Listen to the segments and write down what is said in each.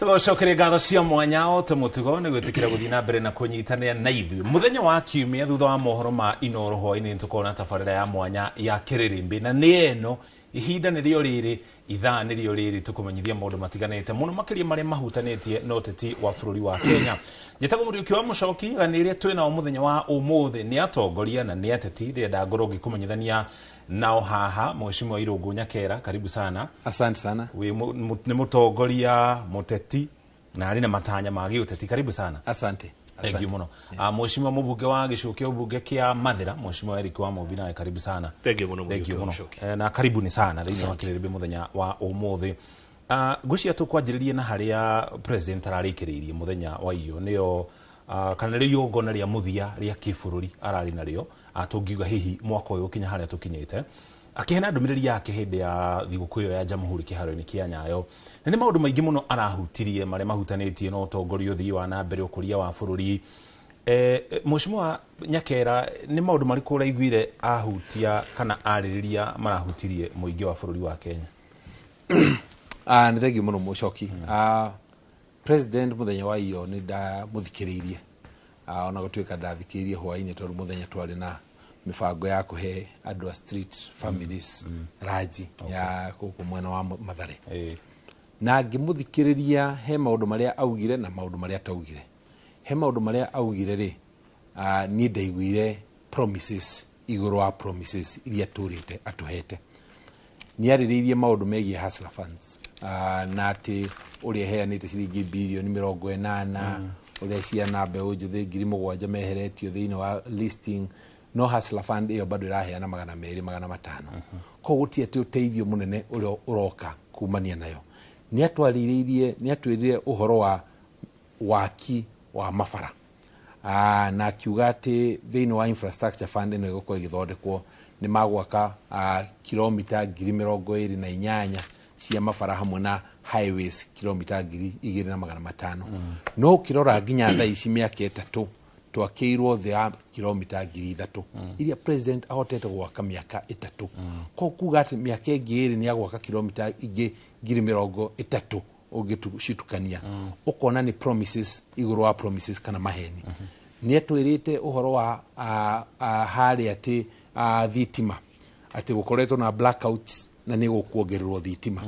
Tũgũcokeria ngatho cia mwanya o ta mũtugo nĩ gwĩtĩkĩra gũthiĩ na mbere na kũnyitanĩra na ithuĩ mũthenya wa kiumia thutha wa mohoro ma Inoro hwaĩ-inĩ. Nĩ tũkorwo na tabarĩra ya mwanya ya Kĩrĩrĩmbĩ, na nĩ ĩno ihinda nĩrĩo rĩrĩ, ithaa nĩrĩo rĩrĩ, tũkũmenyithia maũndũ matiganĩte mũno makĩria marĩa mahutanĩtie na ũteti wa bũrũri wa Kenya. Njĩtagwo Mũriũki wa Mũcoki. Gani ĩrĩa twĩ nao mũthenya wa ũmũthĩ nĩ atongoria na nĩ ateti. Ndĩrenda ngorwo ngĩkũmenyithania nao haha. Mheshimiwa Irũngũ Nyakera, karibu sana. Asante sana. Wĩ nĩ mũtongoria mũteti na arĩ na matanya ma gĩũteti. Karibu sana. Asante. Thank you mũno. Mheshimiwa mũbunge wa gĩcigo kĩa ũbunge kĩa Mathĩra, Mheshimiwa Eric wa Mũmbi, nawe karibu sana. Thank you mũno. Thank you Mũriũki wa mũno. Mũcoki. Na karibuni sana thĩinĩ wa Kĩrĩrĩmbĩ mũthenya wa ũmũthĩ. Ngwĩciria tũkwanjĩrĩria na harĩa president ararĩkĩrĩirie mũthenya wa iyo, nĩyo kana nĩrĩo igongona rĩa mũthia rĩa kĩbũrũri ararĩ narĩo, tũngiuga hihi mwaka ũyũ ũkinya harĩa tũkinyĩte, akĩheana ndũmĩrĩri yake hĩndĩ ya thigũkũ ĩyo ya Jamhuri kĩharo-inĩ kĩa Nyayo. Na nĩ maũndũ maingĩ mũno arahutirie marĩa mahutanĩtie na ũtongoria, ũthii wa na mbere, ũkũria wa bũrũri. Mheshimiwa Nyakera, nĩ maũndũ marĩkũ ũraiguire ahutia kana arĩrĩria marahutirie mũingĩ wa bũrũri wa Kenya? Nĩ thengiũ mũno, Mũcoki. President mũthenya wa iyo nĩ ndamũthikĩrĩirie, ona gũtuĩka ndathikĩrĩirie hwaĩ-inĩ tondũ mũthenya twarĩ na mĩbango ya kũhe andũ a street families ranji ya gũkũ mwena wa Mathare. Na ngĩmũthikĩrĩria, he maũndũ marĩa augire na maũndũ marĩa ataugire. He maũndũ marĩa augire rĩ, niĩ ndaiguire promises igũrũ wa promises iria tũrĩte atũhete. Nĩ arĩrĩirie maũndũ megiĩ Hustler Funds, na atĩ ũrĩa ĩheanĩte ciringi 80 birioni, ũrĩa ciana mbeũ njĩthĩ 7,000 meheretio thĩinĩ wa listing, no Hustler Fund ĩyo bado ĩraheana 200, 500. Koguo gũtirĩ atĩ ũteithio mũnene ũrĩa ũroka kumania nayo. Nĩ atwarĩrĩirie, nĩ atwĩrire ũhoro wa waki wa mabara, na akiuga atĩ thĩinĩ wa infrastructure fund ĩno ĩgũkorwo ĩgĩthondekwo nĩ magwaka kilomita 28,000 cia mabara hamwe na highways kilomita 2,500. No ũkĩrora nginya thaa ici, mĩaka 3, twakĩirwo thĩ ya kilomita 3,000 iria president ahotete gwaka mĩaka 3. Koguo kuga atĩ mĩaka ĩngĩ 2 nĩ agwaka kilomita ingĩ 30,000, ũngĩcitukania ũkona nĩ promises igũrũ wa promises kana maheni. Nĩ atwĩrĩte ũhoro wa harĩa atĩ thitima, atĩ gũkoretwo na blackouts na nĩ gũkuongererwo thitima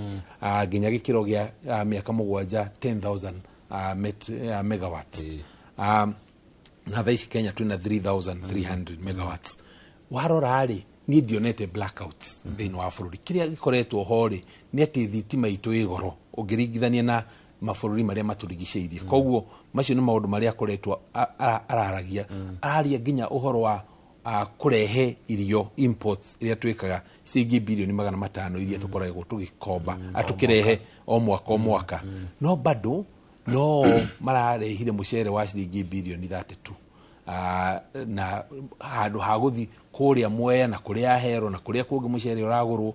nginya gĩkĩro gĩa mĩaka 7, 10,000 megawatts. Na thaa ici Kenya twĩna 3300 megawatts. Warora rĩ, niĩ ndionete blackouts thĩinĩ wa bũrũri. Kĩrĩa gĩkoretwo ho rĩ, nĩ atĩ thitima itũ ĩ goro ũngĩringithania na mabũrũri marĩa matũrigicĩirie. Koguo macio nĩ maũndũ marĩa akoretwo araragia. Araria nginya ũhoro wa kũrehe irio, imports iria twĩkaga, ciringi 500 birioni iria tũkoragwo tũgĩkomba, tũkĩrehe o mwaka o mwaka, no bado no mararehire mũcere wa ciringi 32 birioni, na handũ ha gũthi kũrĩa Mwea na kũrĩa Ahero na kũrĩa kũngĩ mũcere ũragũrwo,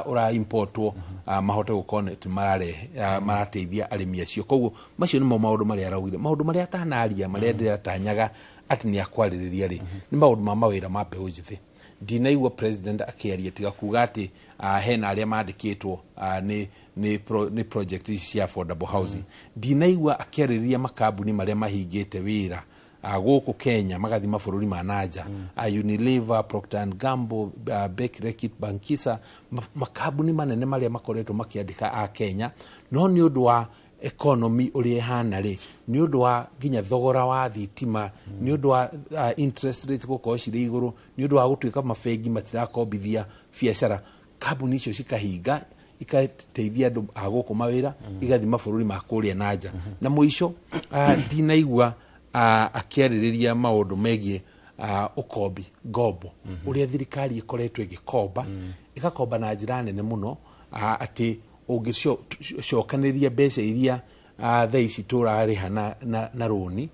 ũra importwo, mahote gũkorwo nĩ mararehe, marateithia arĩmi acio. Koguo macio nĩmo maũndũ marĩa araugire. Maũndũ marĩa atanaria, marĩa ndĩratanyaga atĩ nĩ akwarĩrĩria rĩ, nĩ maũndũ ma mawĩra ma mbeũ njĩthĩ. Ndinaigua president akĩaria tiga kuga atĩ hena arĩa mandĩkĩtwo nĩ project ici cia affordable housing. Ndinaigua akĩarĩrĩria makambuni marĩa mahingĩte wĩra gũkũ Kenya magathi mabũrũri ma nanja, Unilever, Procter and Gamble, Beck, Reckitt Benckiser, makambuni manene marĩa makoretwo makĩandĩka a Kenya, no nĩ ũndũ wa economy ũrĩa ĩhana rĩ, nĩ ũndũ wa nginya thogora wa thitima, nĩ ũndũ wa interest rates gũkorwo cirĩ igũrũ, nĩ ũndũ wa gũtuĩka mabengi matirakombithia biacara, kambuni icio cikahinga, ikateithia andũ a gũkũ mawĩra, igathiĩ mabũrũri ma kũrĩa na nja. Na mũico, ndinaigua akĩarĩrĩria maũndũ megiĩ ũkombi, ngombo, ũrĩa thirikari ĩkoretwo ĩgĩkomba, ĩgakomba na njĩra nene mũno, atĩ ũngĩcokanĩrĩria mbeca iria thaa ici tũrarĩha na rũni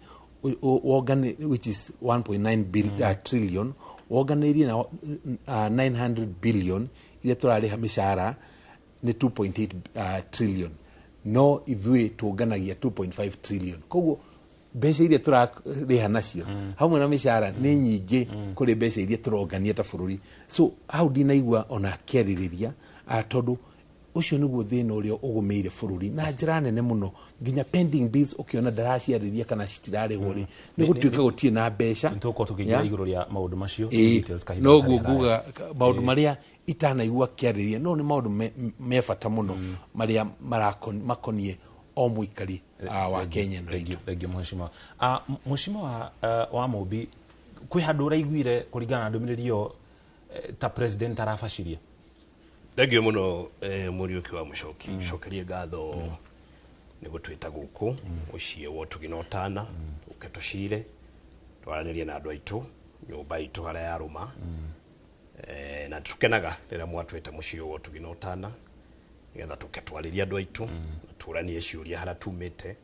wongane, which is 1.9 trillion, wonganĩirie na 900 billion iria tũrarĩha mĩcara, nĩ 2.8 trillion, no ithuĩ tũnganagia 2.5 trillion. Koguo mbeca iria tũrarĩha nacio hamwe na mĩcara nĩ nyingĩ kũrĩ mbeca iria tũrongania ta bũrũri. So hau ndinaigua ona akĩarĩrĩria, tondũ Ũcio nĩguo thĩna ũrĩa ũgũmĩire bũrũri na njĩra nene mũno, nginya pending bills ũkĩona ndaraciarĩria kana citirarĩhwo rĩ, nĩ gũtuĩka gũtirĩ na mbeca. Nĩtũgũkorwo tũkĩingĩra igũrũ rĩa maũndũ macio details kahinda noguo gatarĩ haraya. Nguga maũndũ marĩa itanaigua akĩarĩria no nĩ maũndũ me bata mũno marĩa makoniĩ o mũikari wa Kenya ĩno itũ. Thank you, mheshimiwa. Mheshimiwa wa Mũmbi, kwĩ handũ ũraiguire kũringana na ndũmĩrĩri ĩyo ta president arabaciria? Thengiũ mũno, Mũriũki wa Mũcoki. Cokerie ngatho nĩ gũtwĩta gũkũ mũciĩ wa ũtugi na ũtana, ũke tũcire twaranĩrie na andũ aitũ nyũmba itũ harĩa yarũma. Na tũkenaga rĩrĩa mwatwĩta mũciĩ wa ũtugi na ũtana nĩgetha tũke twarĩrie andũ aitũ na tũranie ciũria harĩa tumĩte,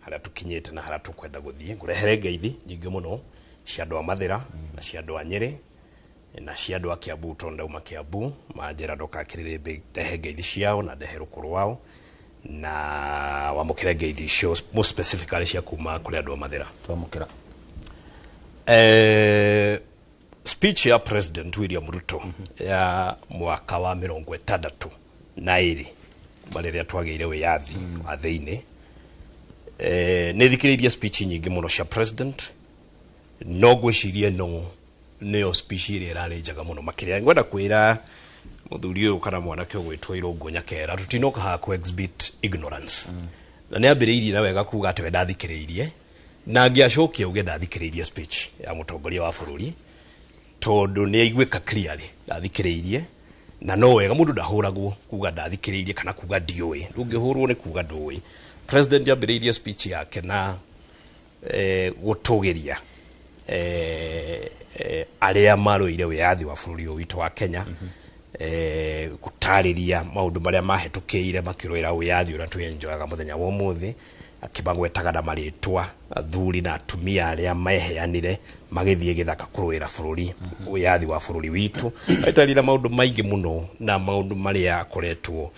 harĩa tũkinyĩte na harĩa tũkwenda gũthiĩ. Ngũrehere ngeithi nyingĩ mũno cia andũ a Mathĩra na cia andũ a Nyĩrĩ na cia andũ a Kiambu, tondũ ndauma Kiambu manjĩra ndũkakĩrĩrĩmbĩ ndehe ngeithi ciao na ndehe rũkũ rwao na wamũkĩre ngeithi icio more specifically cia kuma kũrĩ andũ a Mathĩra. Twamũkĩra. Speech ya President William Ruto ya mwaka wa 62 kuma rĩrĩa twagĩire wĩyathi wa thĩinĩ, nĩ thikĩrĩirie speech nyingĩ mũno cia president, no ngwĩciria ĩno nĩyo speech ĩrĩa ĩrarĩ njega mũno makĩria. Ngwenda kwĩra mũthuri ũyũ kana mwanake ũgwĩtwo Irũngũ Nyakera, tũtinoka haha kũ exhibit ignorance. Na nĩ ambĩrĩirie na wega kuga atĩ we ndathikĩrĩirie, na angĩacokia uge ndathikĩrĩirie speech ya mũtongoria wa bũrũri, tondũ nĩ aiguĩka clearly ndathikĩrĩirie. Na no wega mũndũ ndahũragwo kuga ndathikĩrĩirie kana kuga ndiũĩ, ndũngĩhũrwo nĩ kuga ndũĩ. President ambĩrĩirie speech yake na gũtũgĩria arĩa marũire wĩyathi wa bũrũri ũyũ witũ wa Kenya, gũtarĩria maũndũ marĩa mahĩtũkĩire makĩrũĩra wĩyathi ũrĩa twĩenjoyaga mũthenya wa ũmũthĩ, akĩmagwetaga na marĩtwa athuri na atumia arĩa meheanire magĩthiĩ gĩthaka kũrũĩra bũrũri, wĩyathi wa bũrũri witũ. Agĩtarĩria maũndũ maingĩ mũno na maũndũ marĩa akoretwo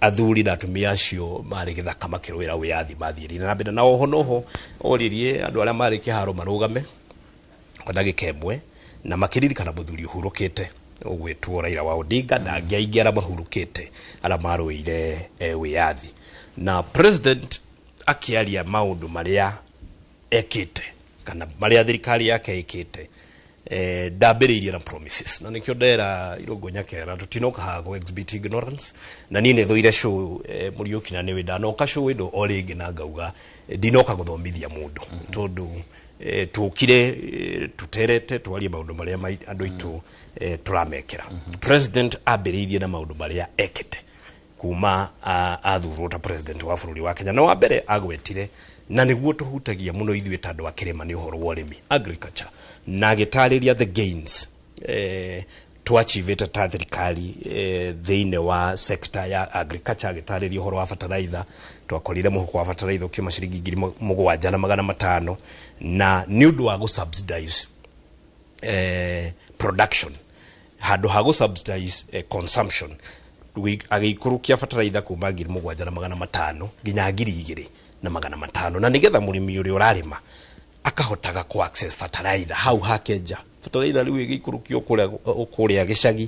athuri na atumia acio marĩ gĩthaka makĩrũĩra wĩyathi mathiĩrire na mbere. Na oho noho oririe andũ arĩa marĩ kĩharo marũgame kwa ndagĩka ĩmwe na makĩririkana mũthuri ũhurũkĩte ũgwĩtwo Raila wa Odinga na angĩ aingĩ arĩa mahurũkĩte arĩa marũĩire wĩyathi. Na president akĩaria maũndũ marĩa ekĩte kana marĩa thirikari yake ĩkĩte, ndambĩrĩirie na promises. Na nĩkĩo ndera Irũngũ Nyakera tũtinoka haha kũ exhibit ignorance. Na niĩ nĩ thũire show, Mũriũki, na nĩwe ndanoka show ĩno o rĩngĩ na ngauga ndinoka gũthomithia mũndũ, tondũ tũkire tũterete twarie maũndũ marĩa andũ aitũ tũramekĩra. President ambĩrĩirie na maũndũ marĩa ekĩte kuma athurwo ta president wa bũrũri wa Kenya. Na wa mbere agwetire, na nĩguo tũhutagia mũno ithuĩ ta andũ a kĩrĩma, nĩ ũhoro wa ũrĩmi, agriculture, na agĩtarĩria the gains twachivĩte ta thirikari thĩinĩ wa sector ya agriculture. Agĩtarĩria ũhoro wa bataraitha, twakorire mũhuko wa bataraitha ũkiuma ciringi 7,500, na nĩ ũndũ wa gũ-subsidize production handũ ha gũ-subsidize consumption, agĩikũrũkia bataraitha kuma 7,500 nginya 2,500, na nĩgetha mũrĩmi ũrĩa ũrarĩma akahotaga ku access bataraitha hau hake nja. Bataraitha rĩu ĩgĩikũrũkio kũrĩa gĩcagi,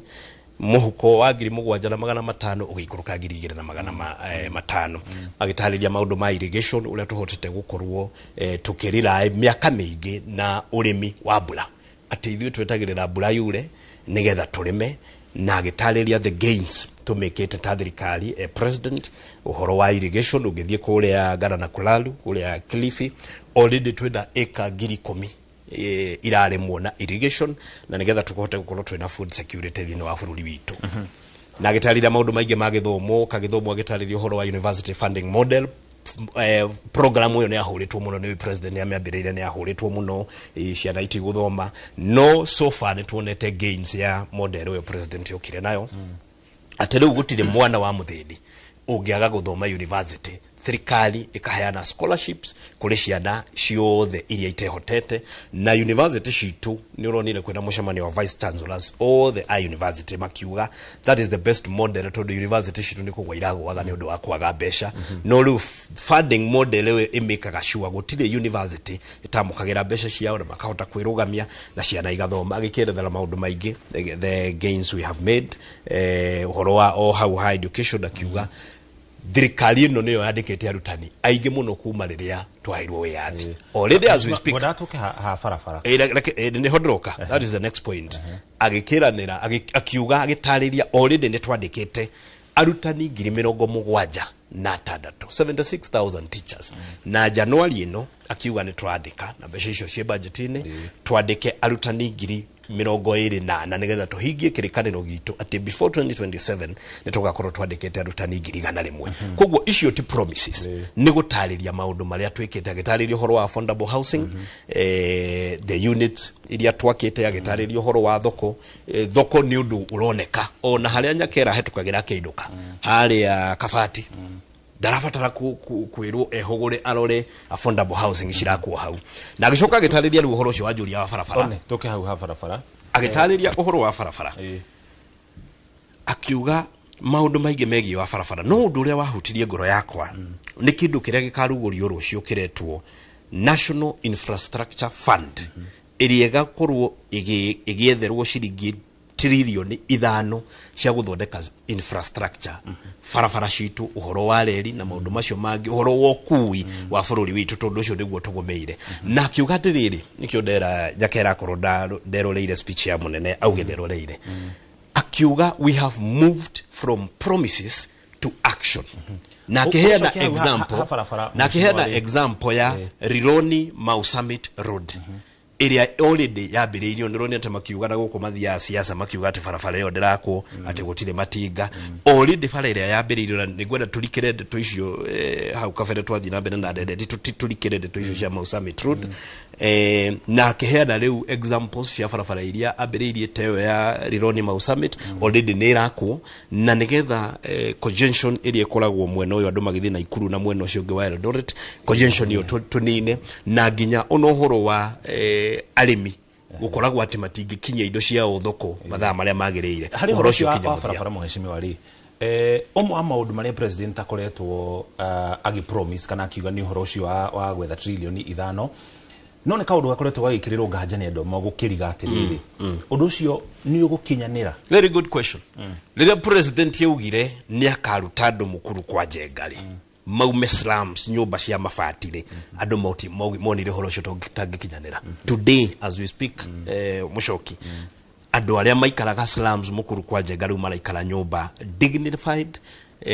mũhuko wa 7,500 ũgĩikũrũka 2,500. Agĩtarĩria maũndũ ma irrigation, ũrĩa tũhotete gũkorwo tũkĩrĩra mĩaka mĩingĩ na ũrĩmi wa mbura, atĩ ithuĩ twetagĩrĩra mbura yure nĩgetha tũrĩme. Na agĩtarĩria the gains tũmĩkĩte ta thirikari, president, ũhoro wa irrigation. Ũngĩthiĩ kũrĩa Ngara na Kulalu, kũrĩa Kilifi, already twĩna ĩka 10,000 irarĩmwo na irrigation, na nĩgetha tũhote gũkorwo twĩna food security thĩinĩ wa bũrũri witũ. Na agĩtarĩria maũndũ maingĩ ma gĩthomo, kagĩthomo, agĩtarĩria ũhoro wa university funding model. Program ĩyo nĩ yahũrĩtwo mũno nĩ president, nĩ amĩambĩrĩire, nĩ yahũrĩtwo mũno, ciana itigũthoma, no so far nĩ tuonete gains ya model ĩyo president yokire nayo, atĩ rĩu gũtirĩ mwana wa mũthĩni ũngĩaga gũthoma university. Thirikari ĩkaheana scholarships kũrĩ ciana ciothe iria itehotete. Na university citũ, nĩ ũronire kwĩna mũcemanio wa vice chancellors othe a university, makiuga that is the best model, tondũ university citũ nĩ kũgwa iragũaga nĩ ũndũ wa kwaga mbeca. No rĩu funding model ĩyo ĩmĩkaga sure gũtirĩ university ĩtamũkagĩra mbeca ciao na makahota kwĩrũgamia na ciana igathoma. Agĩkĩerethera maũndũ maingĩ, the gains we have made, ũhoro wa o hau ha education, akiuga thirikari ĩno nĩyo yandĩkĩte arutani aingĩ mũno kuma rĩrĩa twaheirwo wĩyathi. Already, as we speak, Ngwendaga tũke ha barabara. Nĩho ndĩroka, that is the next point. Agĩkĩranĩra, akiuga, agĩtarĩria already nĩ twandĩkĩte arutani 76,000, 76,000 teachers. Na Januari ĩno akiuga nĩ tũrandĩka, na mbeca icio ciĩ budget-inĩ, twandĩke arutani 24,000, nĩgetha tũhingie kĩrĩkanĩro gitũ atĩ before 2027 nĩ tũgakorwo twandĩkĩte arutani 100,000. Koguo icio ti promises, nĩ gũtarĩria maũndũ marĩa twĩkĩte. Agĩtarĩria ũhoro wa affordable housing, the units iria twakĩte. Agĩtarĩria ũhoro wa thoko. Thoko nĩ ũndũ ũroneka ona harĩa Nyakera hetũkagĩra akĩinũka harĩa Kabati, ndarabatara kwĩrwo ehũgũre arore affordable housing cirakwo hau. Na agĩcoka agĩtarĩria rĩu ũhoro ũcio wa njũria wa barabara. One tũke hau ha barabara. Agĩtarĩria ũhoro wa barabara, akiuga maũndũ maingĩ megiĩ wa barabara, no ũndũ ũrĩa wahutirie ngoro yakwa nĩ kĩndũ kĩrĩa gĩkarugũrio rũciũ kĩretwo National Infrastructure Fund, ĩrĩa ĩgakorwo ĩgĩetherwo ciringi 5 tiririoni cia gũthondeka infrastructure, barabara citũ, ũhoro wa reri na maũndũ macio mangĩ, ũhoro wa ũkui wa bũrũri witũ, tondũ ũcio nĩguo tũgũmĩire. Na akiuga atĩrĩrĩ, nĩkĩo ndera Nyakera akorwo nderoreire speech ya mũnene, auge nderoreire, akiuga we have moved from promises to action, na akiheana Ũcoke hau example ha barabara, na akiheana mheshimiwa rĩ. example ya Rironi Mau Summit Road, ĩrĩa already yambĩrĩirio. Nĩ ũronire atĩ makiuga na gũkũ mathiaga siasa, makiuga atĩ barabara ĩyo ndĩrakwo, atĩ gũtirĩ matinga. Already bara ĩrĩa yambĩrĩirio, na nĩngwenda tũrikĩre ndeto icio, hau kabere twathiĩ na mbere na ndendeti, tũrikĩre ndeto icio cia Mau Summit Road. Na akĩheana rĩu examples cia barabara iria ambĩrĩirie, ta ĩyo ya Rironi Mau Summit already nĩ ĩrakwo, na nĩgetha congestion ĩrĩa ĩkoragwo mwena ũyũ andũ magĩthiĩ Naikuru na mwena ũcio ũngĩ wa Eldoret, congestion ĩyo tũnine. Na nginya ona ũhoro wa arĩmi gũkoragwo atĩ matingĩkinyia indo ciao thoko mathaa marĩa magĩrĩire, Harĩ ũhoro ũcio ũhoro ũkinye wa mũthia. barabara, mheshimiwa rĩ, ũmwe wa maũndũ marĩa president akoretwo agĩpromise kana akiuga nĩ ũhoro ũcio wa gwetha 5 tiririoni, no nĩ kaũndũ gakoretwo gagĩkĩrĩrwo nganja nĩ andũ amwe gũkĩriga atĩrĩrĩ, ũndũ ũcio nĩ ũgũkinyanĩra? Very good question. Rĩrĩa president yaugire nĩ akaruta andũ mũkuru kwa Njenga rĩ, maume slums, nyũmba cia mabati rĩ, andũ monire ũhoro ũcio ũtangĩkinyanĩra. Today, as we speak, Mũcoki, andũ arĩa maikaraga slums mũkuru kwa Njenga rĩu maraikara nyũmba dignified,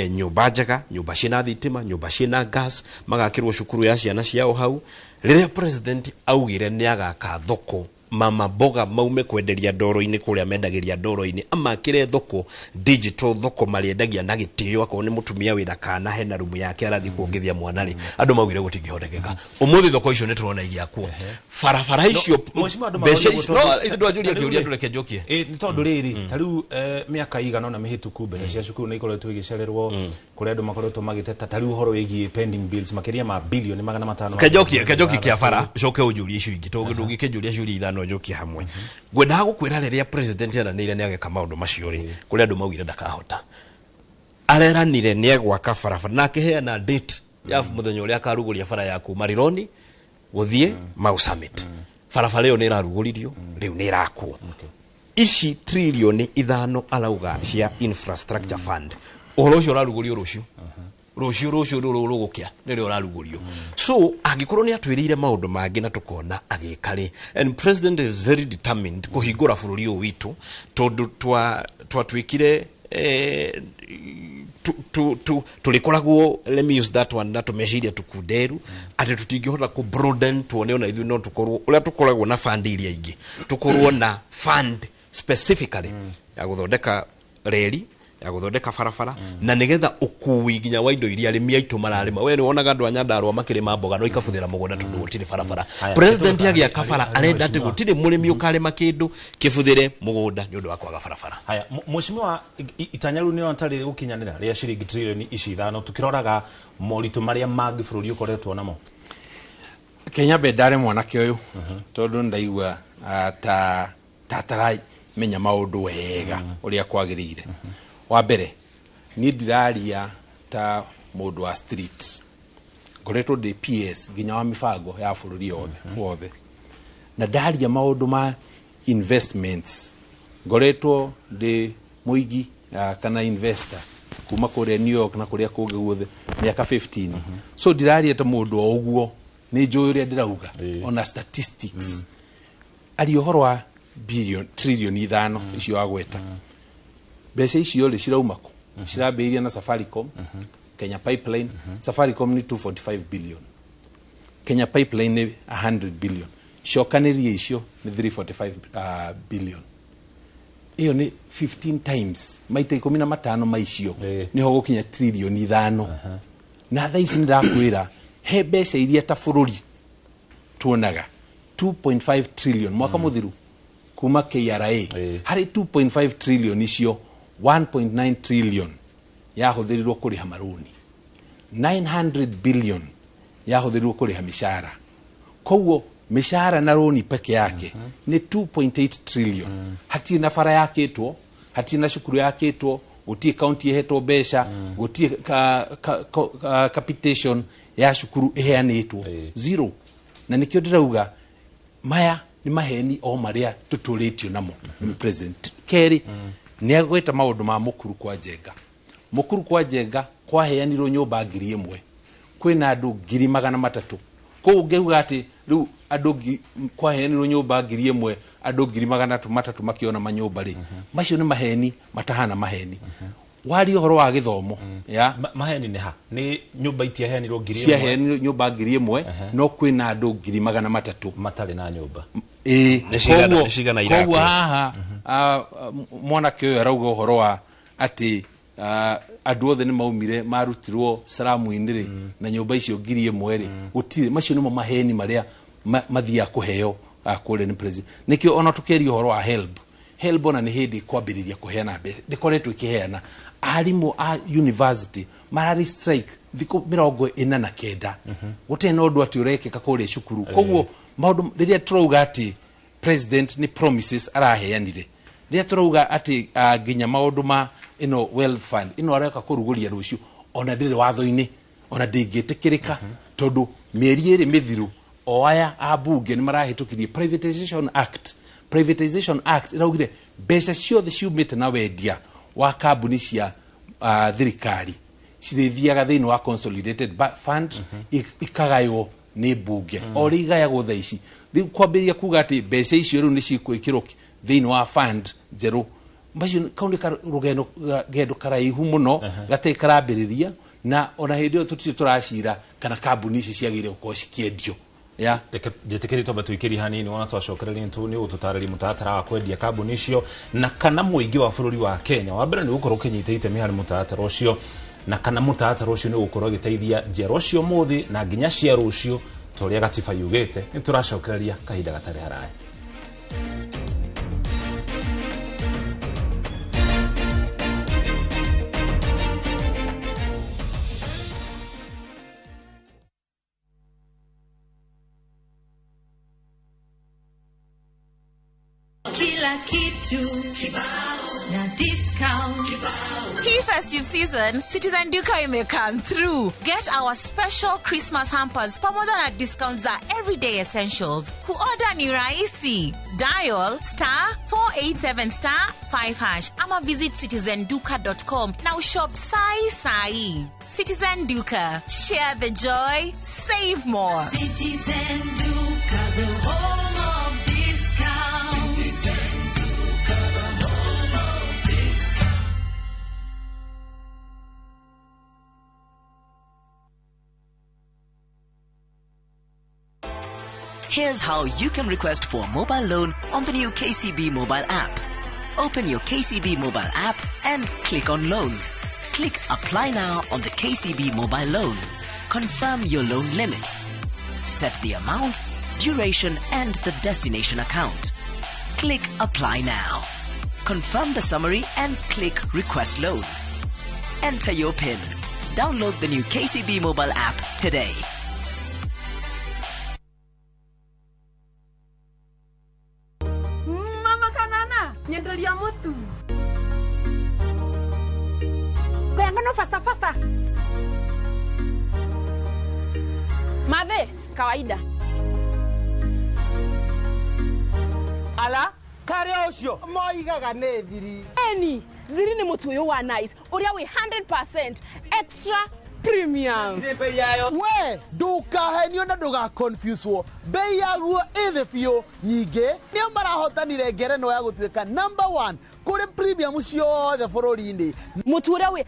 nyũmba njega, nyũmba ciĩna thitima, nyũmba ciĩna gas, magakĩrwo cukuru ya ciana ciao hau. Rĩrĩa president augire nĩ agaka thoko, mama mboga maume kwenderia ndoro-inĩ kũrĩa mendagĩria ndoro-inĩ, amakĩre thoko digital, thoko marĩendagia na gĩtĩo, akorwo nĩ mũtumia wĩna kana hena rumu yake arathiĩ kuongithia mwana rĩ, andũ maugire gũtingĩhotekeka. Ũmũthĩ thoko icio nĩ tũrona igĩakwo, barabara icio, Mheshimiwa, andũ mbeca maroria icio tondũ- no ndwanjũria ta rĩu kĩũria, rĩ- ndũreke njokie. Ĩ, nĩ tondũ rĩrĩ, ta rĩu mĩaka igana ũna mĩhĩtũku, mbeca cia cukuru nĩ ikoretwo igĩcererwo, kũrĩa andũ makoretwo magĩteta, ta rĩu ũhoro wĩgiĩ pending bills makĩria ma 500,500,000,000. Kenjoki kĩa bara, ũcoke ũnjũrie icio ingĩ, tondũ ndũngĩkĩnjũria ciũria ithano njokie hamwe. Ngwendaga gũkwĩra, rĩrĩa president eranĩire nĩ ageka maũndũ macio rĩ, kũrĩ andũ maugire ndakahota. Areranire nĩ egwaka barabara na akĩheana date ya mũthenya ũrĩa akarugũria bara ya kuma Rironi gũthiĩ Mau Summit. Barabara ĩyo nĩ ĩrarugũririo, rĩu nĩ ĩrakwo. Ici 5 tiririoni arauga cia infrastructure fund, ũhoro ũcio ũrarugũrio rũciũ, rũciũ, rũciũ rũrũ rũgũkĩa nĩrĩo ũrarugũrio. So angĩkorwo nĩ atwĩrĩire maũndũ mangĩ na tũkona agĩka rĩ, and president is very determined kũhingũra bũrũri ũyũ witũ, tondũ twatuĩkire tũrĩkoragwo, let me use that one, na tũmeciria tũkunderu atĩ tũtingĩhota kũ broaden, tuone ona ithuĩ no tũkorwo ũrĩa tũkoragwo na fund iria ingĩ, tũkorwo na fund specifically ya gũthondeka reri. Ya gũthondeka barabara na nĩgetha ũkui nginya wa indo iria arĩmi aitũ mararĩma. We nĩ wonaga andũ a Nyandarua makĩrĩma mboga no ikabuthĩra mũgũnda tondũ gũtirĩ barabara. Haya, President tũgũka- agĩaka bara arenda atĩ mheshimiwa. gũtirĩ mũrĩmi ũkarĩma kĩndũ kĩbuthĩre mũgũnda nĩ ũndũ wa kwaga barabara. Haya, mheshimiwa, itanya rĩu nĩrĩo tarĩ gũkinyanĩra rĩa ciringi trilioni ici 5 tukĩroraga moritũ marĩa mangĩ bũrũri ũkoretwo namo? Kenya mbe ndare mwanake ũyũ tondũ ndaigua ta tataramenya maũndũ wega ũrĩa kwagĩrĩire. Wa mbere, niĩ ndiraria ta mũndũ wa street, ngoretwo ndĩ PS nginya wa mĩbango ya bũrũri yothe wothe, na ndaria maũndũ ma investments, ngoretwo ndĩ mũigi kana investor kuma kũrĩa New York na kũrĩa kũngĩ guothe mĩaka 15. So ndiraria ta mũndũ o ũguo, nĩ njũĩ ũrĩa ndĩrauga ona statistics. Aria ũhoro wa billion trillion 5 icio agweta, mbeca icio rĩ cirauma kũ? Cirambĩrĩria na Safaricom, Kenya Pipeline. Safaricom nĩ 245 billion, Kenya Pipeline nĩ 100 billion, cokanĩria icio nĩ 345 billion. Ĩyo nĩ 15 times, maita 15 ma icio, nĩho gũkinya trilioni 5. Na thaa ici nĩndakwĩra he mbeca iria ta bũrũri tuonaga 2.5 trillion mwaka mũthiru kuma KRA. Harĩ 2.5 trillion icio, 1.9 trillion yahũthĩrirwo kũrĩha marũni, 900 billion yahũthĩrirwo kũrĩha mĩcara. Koguo mĩcara na rũni peke yake nĩ 2.8 trillion. Hatirĩ na bara yakĩtwo, hatirĩ na cukuru yakĩtwo, gũtirĩ kaunti ĩhetwo mbeca, gũtirĩ capitation ya cukuru ĩheanĩtwo, zero. Na nĩkĩo ndĩrauga maya nĩ maheni o marĩa tũtũrĩtio namo nĩ president. Kerĩ, nĩ agweta maũndũ ma Mũkuru kwa Njenga. Mũkuru kwa Njenga kwaheanirwo nyũmba 1000, kwĩna andũ 300,000. Koguo ũngĩuga atĩ rĩu andũ kwaheanirwo nyũmba 1000, andũ 300,000 makĩona manyũmba rĩ, macio nĩ maheni matahana maheni. Waria ũhoro wa gĩthomo ya Maheni nĩ ha? Nĩ nyũmba itiaheanirwo 1000? Ciaheanirwo nyũmba 1000, no kwĩna andũ 300,000 matarĩ na nyũmba. Ĩĩ. Nĩ cigana irakwo? Koguo haha mwanake ũyũ arauga ũhoro wa atĩ andũ othe nĩ maumire marutirwo caramu-inĩ rĩ na nyũmba icio 1000 rĩ, gũtirĩ. Macio nĩmo maheni marĩa mathiaga kũheo kũrĩa nĩ president. Nĩkĩo ona tũkĩaria ũhoro wa HELB, HELB ona nĩ hĩndĩ kwambĩrĩria kũheana mbeca, ndĩkoretwo ĩkĩheana. Arimũ a university mararĩ strike thikũ 49, gũtarĩ na ũndũ atĩ ũrekĩka kũrĩa cukuru. Koguo maũndũ rĩrĩa tũrauga atĩ president nĩ promises araheanire, rĩrĩa tũrauga atĩ nginya maũndũ ma ĩno wealth fund ĩno areka kũrugũria rũciũ, ona ndĩrĩ watho-inĩ, ona ndĩngĩtĩkĩrĩka, tondũ mĩeri 2 mĩthiru o aya a bunge nĩ marahĩtũkirie Privatization Act. Privatization Act ĩraugire mbeca ciothe ciumĩte na wendia wa kambuni cia thirikari cirĩthiaga thĩinĩ wa consolidated fund, ikagaywo nĩ mbunge o rĩ igayagwo thaa ici. Rĩu kwambĩrĩria kuga atĩ mbeca icio rĩu nĩ cikwĩkĩrwo thĩinĩ wa fund njerũ, macio kau nĩ rũgendo ngendo karaihu mũno gatarĩ karambĩrĩria. Na ona hĩndĩ ĩyo tũtirĩ tũracira kana kambuni ici ciagĩrĩire gũkorwo cikĩendio ya. Reke njĩtĩkĩrie twambe tũikĩrie hanini, wona twacokereria nĩ ũgũtũtarĩria mũtaratara wa kwendia kambuni icio na kana mũingĩ wa bũrũri wa Kenya wa mbere nĩ ũgũkorwo ũkĩnyita itemi harĩ mũtaratara ũcio, na kana mũtaratara ũcio nĩ ũgũkorwo ũgĩteithia njiarwa cia ũmũthĩ na nginya cia rũciũ ta ũrĩa gatiba yugĩte. Nĩ tũracokereria kahinda gatarĩ haraya. Kila kitu na discount. Hii festive season, Citizen Duka ime come through. Get our special Christmas hampers pamoja na discounts za everyday essentials. Kuorder ni rahisi. Dial *487*5# ama visit citizenduka.com na ushop sai sai. Citizen Duka. Share the joy, save more. Citizen Duka, the home of discount. Citizen Duka, the home of discount. Here's how you can request for a mobile loan on the new KCB mobile app. Open your KCB mobile app and click on Loans. Click Apply Now on the KCB mobile loan. Confirm your loan limit. Set the amount, duration, and the destination account. Click Apply Now. Confirm the summary and click Request Loan. Enter your PIN. Download the new KCB mobile app today. Mama kanana nyenderia mutu kayangano fasta fasta madhe kawaida ala kare ucio moigaga nĩ thiri. Eni thiri nĩ mũtu ũyũ wa Nice ũrĩa wĩ 100% extra premium. We ndukahenio na ndugaconfuswo, bei yaguo ĩthĩ biũ. Nyingĩ nĩo marahotanire ngerenwa ya gũtuĩka number 1 kũrĩ premium ciothe bũrũri-inĩ. Mũtu ũrĩa wĩ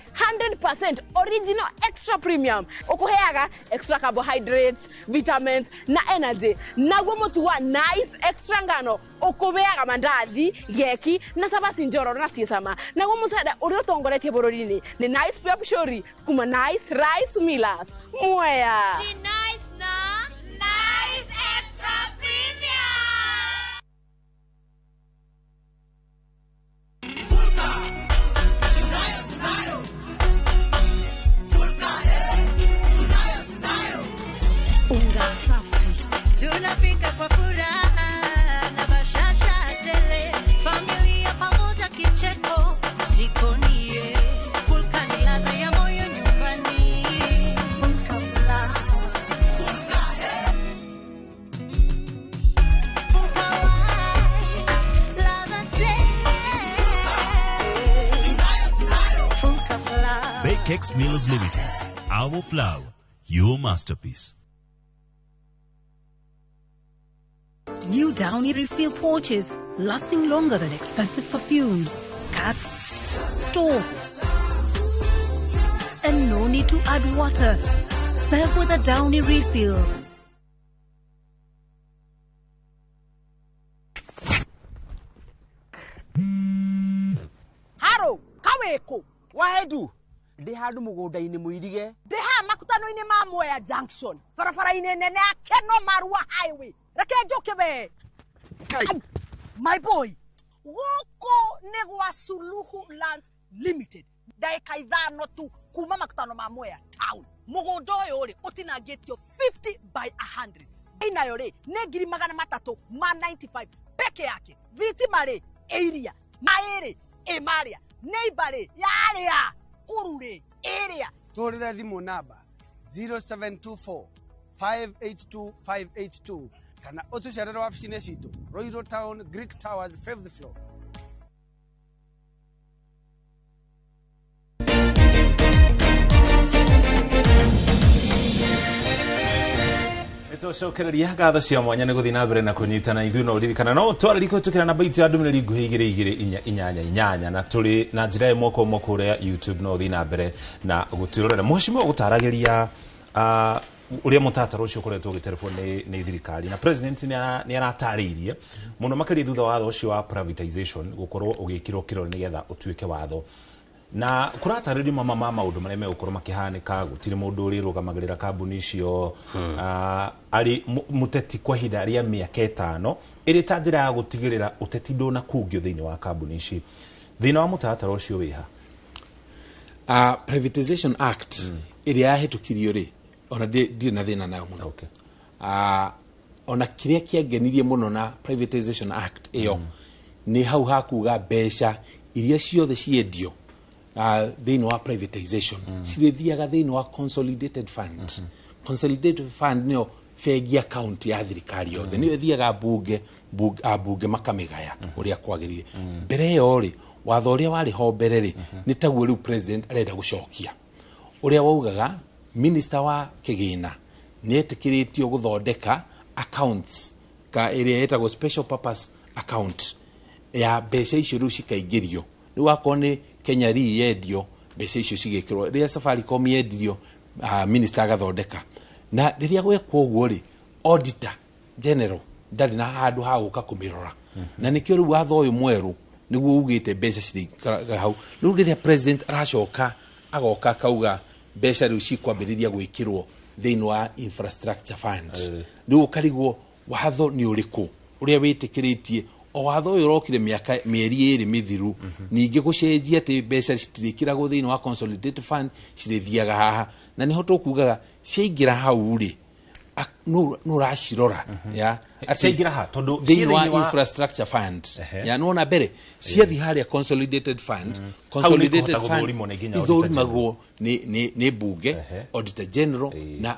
100% original extra premium ũkũheaga extra carbohydrates, vitamins na energy. Naguo mũtu wa Nice extra ngano ũkũbeaga mandathi, geki na cabaci njororo na ciĩ cama. Naguo mũcere ũrĩa ũtongoretie bũrũri-inĩ nĩ Nice Pure Pshori kuma Nice Rice Millers. Mwea. Nice na Nice Extra Premium. Unga safi. Tunapika kwa furaha na bashasha tele, familia pamoja kicheko jikoni. Fulka ni ladha ya moyo nyumbani. Fulka flour. Fulka, Fulka white, ladha tele. Fulka flour. Bakex Millers Limited. Our flour, your masterpiece. New Downy refill pouches, lasting longer than expensive perfumes. Cut, store, and no need to add water. Serve with a Downy refill. Haro kaweko Wahedu ndĩ handũ mũgũnda-inĩ mũirige. Ndĩ haha makutano-inĩ ma Mwea Junction, barabara-inĩ nene ya Keno Marua Highway. Reke njũke we. My boy, gũkũ nĩ gwa Suluhu Land Limited. Ndagĩka 5 tu kuma makutano ma Mwea town. Mũgũnda ũyũ rĩ ũtinangĩtio 50 by 100. Bei nayo rĩ nĩ 395,000 peke yake. Thitima rĩ ĩiria, maĩ rĩ ĩ marĩa, neighbor rĩ yarĩa, kuru rĩ ĩrĩa. Tũhũrĩre thimũ namba 0724 582 582 kana ũtũcerere wabici-inĩ citũ Royal Town, Greek Towers, 5th floor. Nĩtũcokereria ngatho cia mwanya nĩ gũthiĩ na mbere na kũnyitana ithuĩ no ũririkana no twarĩrie kũhĩtũkĩra namba itũ ya ndũmĩrĩri nguhĩ 2 2 4 8 8 na tũrĩ na njĩra ĩmwe kwa ĩmwe kũrĩa YouTube no ũthiĩ na mbere na gũtwĩrorera. Mheshimiwa gũtaragĩria ũrĩa mũtaratara ũcio ũkoretwo ũgĩterebwo nĩ thirikari na president nĩ aratarĩirie mũno makĩria thutha wa watho ũcio wa privatization gũkorwo ũgĩkĩrwo kĩrore nĩgetha ũtuĩke watho. Na kũratarĩrio mama ma maũndũ marĩa megũkorwo makĩhanĩka, gũtirĩ mũndũ ũrĩrũgamagĩrĩra kambuni icio arĩ mũteti kwa ihinda rĩa mĩaka 5 ĩrĩ ta njĩra ya gũtigĩrĩra ũteti ndũnakungio thĩinĩ wa kambuni ici. Thĩna wa mũtaratara ũcio wĩha? Privatization Act ĩrĩa yahĩtũkirio rĩ ona ndirĩ na thĩna nayo mũno. Okay. Ona kĩrĩa kĩangenirie mũno na Privatization Act ĩyo nĩ hau hakuga mbeca iria ciothe ciendio thĩinĩ wa privatization cirĩthiaga thĩinĩ wa consolidated fund. Consolidated fund nĩyo bengi account ya thirikari yothe, nĩyo ĩthiaga bunge makamĩgaya ũrĩa kwagĩrĩire. Mbere ĩyo rĩ watho ũrĩa warĩ ho mbere rĩ nĩ taguo rĩu president arenda gũcokia, ũrĩa waugaga minister wa kĩgĩna nĩ etĩkĩrĩtio gũthondeka accounts ka ĩrĩa ĩtagwo special purpose account ya mbeca icio rĩu cikaingĩrio. Rĩu akorwo nĩ Kenya Re yendio mbeca icio cigĩkĩrwo, rĩrĩa Safaricom yendirio minister agathondeka. Na rĩrĩa gwekwo ũguo rĩ auditor general ndarĩ na handũ ha gũka kũmĩrora. Na nĩkĩo rĩu watho ũyũ mwerũ Nĩguo ugĩte mbeca cirĩikaraga hau. Rĩu rĩrĩa president aracoka agoka akauga mbeca rĩu cikwambĩrĩria gwĩkĩrwo thĩinĩ wa infrastructure fund, rĩu ũkarigwo watho nĩ ũrĩkũ ũrĩa wĩtĩkĩrĩtie. O watho ũyũ ũrokire mĩaka mĩeri 2 mĩthiru, ningĩ gũcenjia atĩ mbeca citirĩkĩragwo thĩinĩ wa consolidated fund, cirĩthiaga haha. Na nĩho tũkugaga ciaingĩra hau rĩ, nũ ũracirora ya Ciaingĩra ha? Tondũ thĩinĩ wa ciĩ thĩinĩ wa- infrastructure fund ya nĩwona mbere ciathi harĩa consolidated fund. Hau nĩ Consolidated ikũhota fund gũthũrimwo nĩ nginya Auditor ithũrimagwo nĩ bunge, auditor general na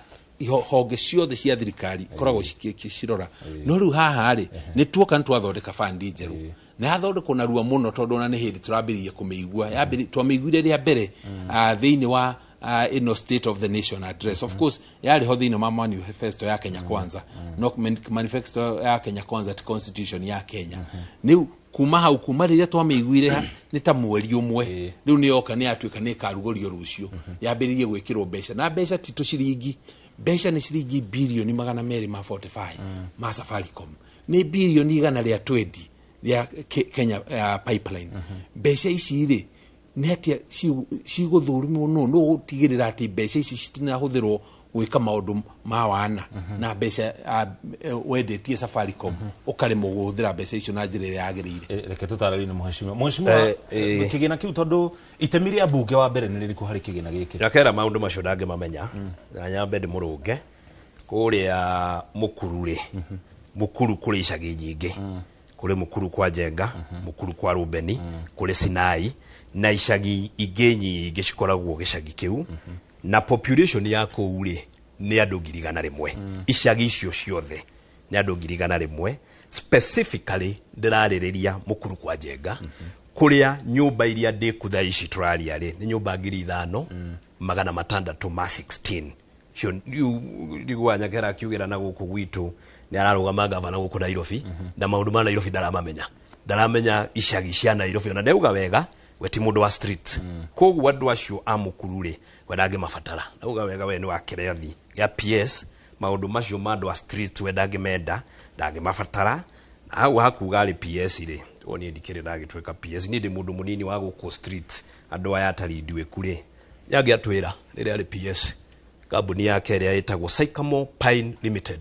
honge ciothe cia thirikari ikoragwo cikĩcirora. No rĩu haha rĩ, nĩ tuoka nĩ twathondeka fund njerũ na yathondekwo narua mũno, tondũ ona nĩ hĩndĩ tũrambĩrĩria kũmĩigua. Twamĩiguire rĩa mbere thĩinĩ wa ĩno State of the Nation Address. Of course yarĩ ho thĩinĩ wa manifesto ya Kenya Kwanza, no manifesto ya Kenya Kwanza ti constitution ya Kenya. Rĩu kuma hau, kuma rĩrĩa twamĩiguire nĩ ta mweri 1, rĩu nĩ yoka, nĩ yatuĩka nĩ ĩkarugũrio rũciũ, yambĩrĩrie gwĩkĩrwo mbeca. Na mbeca ti tũciringi, mbeca nĩ ciringi birioni 245 ma Safaricom, nĩ birioni 120 rĩa Kenya Pipeline. Mbeca ici rĩ, nĩ atĩa cigũthũrimwo? Nũ gũtigĩrĩra atĩ mbeca ici citinahũthĩrwo gwĩka maũndũ ma wana na mbeca wendetie Safaricom, ũkaremwo kũhũthĩra mbeca icio na njĩra ĩrĩa yagĩrĩire? Reke tũtarĩrie nĩ mũhecimiwa. Mũhecimiwa, kĩgĩna kĩu, tondũ itemi rĩa mbunge wa mbere nĩ rĩrĩkũ harĩ kĩgĩna gĩkĩ? Nyakera maũndũ macio ndangĩmamenya, na nyambe ndĩmũrũnge. Kũrĩa Mũkuru rĩ, Mũkuru kũrĩ icagi nyingĩ, kũrĩ Mũkuru kwa Njenga, Mũkuru kwa Rũmbeni, kũrĩ Sinai na icagi ingĩ nyingĩ cikoragwo gĩcagi kĩu. Na population ya kũu rĩ, nĩ andũ 100,000. Icagi icio ciothe nĩ andũ 100,000. Specifically ndĩrarĩrĩria Mũkuru kwa Njenga, kũrĩa nyũmba iria ndĩku thaa ici tũraria rĩ, nĩ nyũmba 5616. Cio rĩu Nyakera akiugĩra na gũkũ gwitũ nĩ ararũgama gavana gũkũ Nairobi, na maũndũ ma Nairobi ndaramamenya, ndaramenya icagi cia Nairobi. Ona ndeuga wega we ti mũndũ wa street, koguo andũ acio a Mũkuru rĩ, we ndangĩmabatara. Ndauga wega we nĩ wa kĩrathi gĩa PS, maũndũ macio ma andũ a street we ndangĩmenda, ndangĩmabatara. Na hau hakuga arĩ PS rĩ, o niĩ ndikĩrĩ ndagĩtuĩka PS, niĩ ndĩ mũndũ mũnini wa gũkũ street. Andũ aya atarĩ nduĩku rĩ, nĩangĩatwĩra rĩrĩa arĩ PS kambuni yake ĩrĩa ĩtagwo Sycamore Pine Limited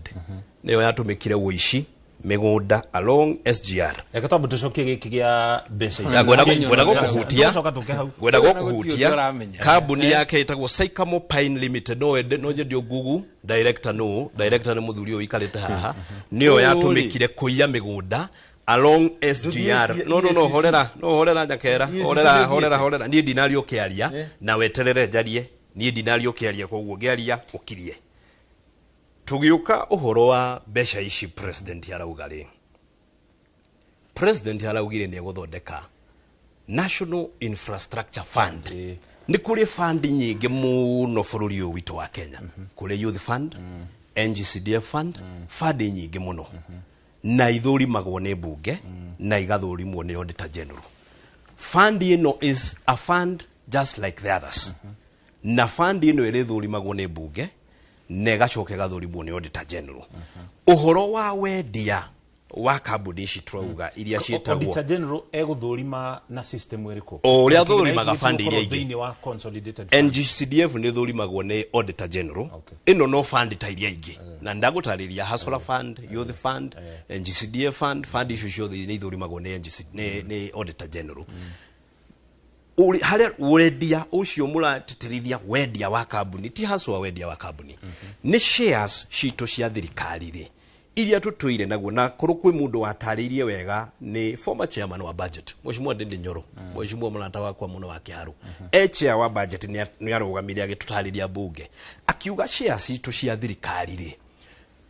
nĩyo yatũmĩkire ũici mĩgũnda along SGR. Reke twambe tũcokie gĩkĩ gĩa mbeca ici. Na ngwenda gũkũhutia. Tũcoka tũke hau. Ngwenda Gũtirĩ gũkũhutia ũramenya. Kambuni yake ĩtagwo Sycamore Pine Limited. No wende no nyende Google director, no director nĩ mũthuri ũyũ ũikarĩte haha, nĩyo yatũmĩkire kũiya mĩgũnda along SGR. No, horera, no horera Nyakera, horera, horera, horera. Niĩ ndinario ũkĩaria na weterere njarie. Niĩ ndinario ũkĩaria, koguo ngĩaria ũkirie. Tũgĩũka ũhoro wa mbeca ici president arauga rĩ, president araugire nĩ egũthondeka National Infrastructure Fund. Nĩ kũrĩ fund nyingĩ mũno bũrũri ũyũ witũ wa Kenya, kũrĩ Youth Fund, NGCDF Fund, fund nyingĩ mũno, na ithũrimagwo nĩ mbunge na igathũrimwo nĩ auditor general. Fund ĩno is a fund just like the others, na fund ĩno ĩrĩthũrimagwo nĩ mbunge na ĩgacoka ĩgathũrimwo nĩ auditor general. Ũhoro wa wendia wa kambuni ici tũrauga iria ciĩtagwo Auditor General egũthũrima na system ĩrĩkũ? O ũrĩa Kĩgĩna gĩkĩ athũrimaga fund iria gĩtigũkorwo ingĩ. thĩinĩ wa consolidated fund. NGCDF nĩ thũrimagwo nĩ auditor general. Ĩno no fund ta iria ingĩ, na ndagũtarĩria Hustler Fund, Youth Fund, NGCDF Fund, fund icio ciothe nĩ ithũrimagwo nĩ NGC, nĩ auditor general. Harĩa wendia ũcio mũratĩtĩrithia wendia wa kambuni, ti haswa wendia wa kambuni, nĩ shares citũ cia thirikari rĩ, iria tũtũire naguo. Na korwo kwĩ mũndũ watarĩirie wega nĩ former chairman wa budget, Mheshimiwa Ndindi Nyoro, mheshimiwa mũrata wakwa mũno wa Kĩharu, e chair wa budget nĩ arũgamire agĩtũtarĩria mbunge akiuga shares citũ cia thirikari rĩ,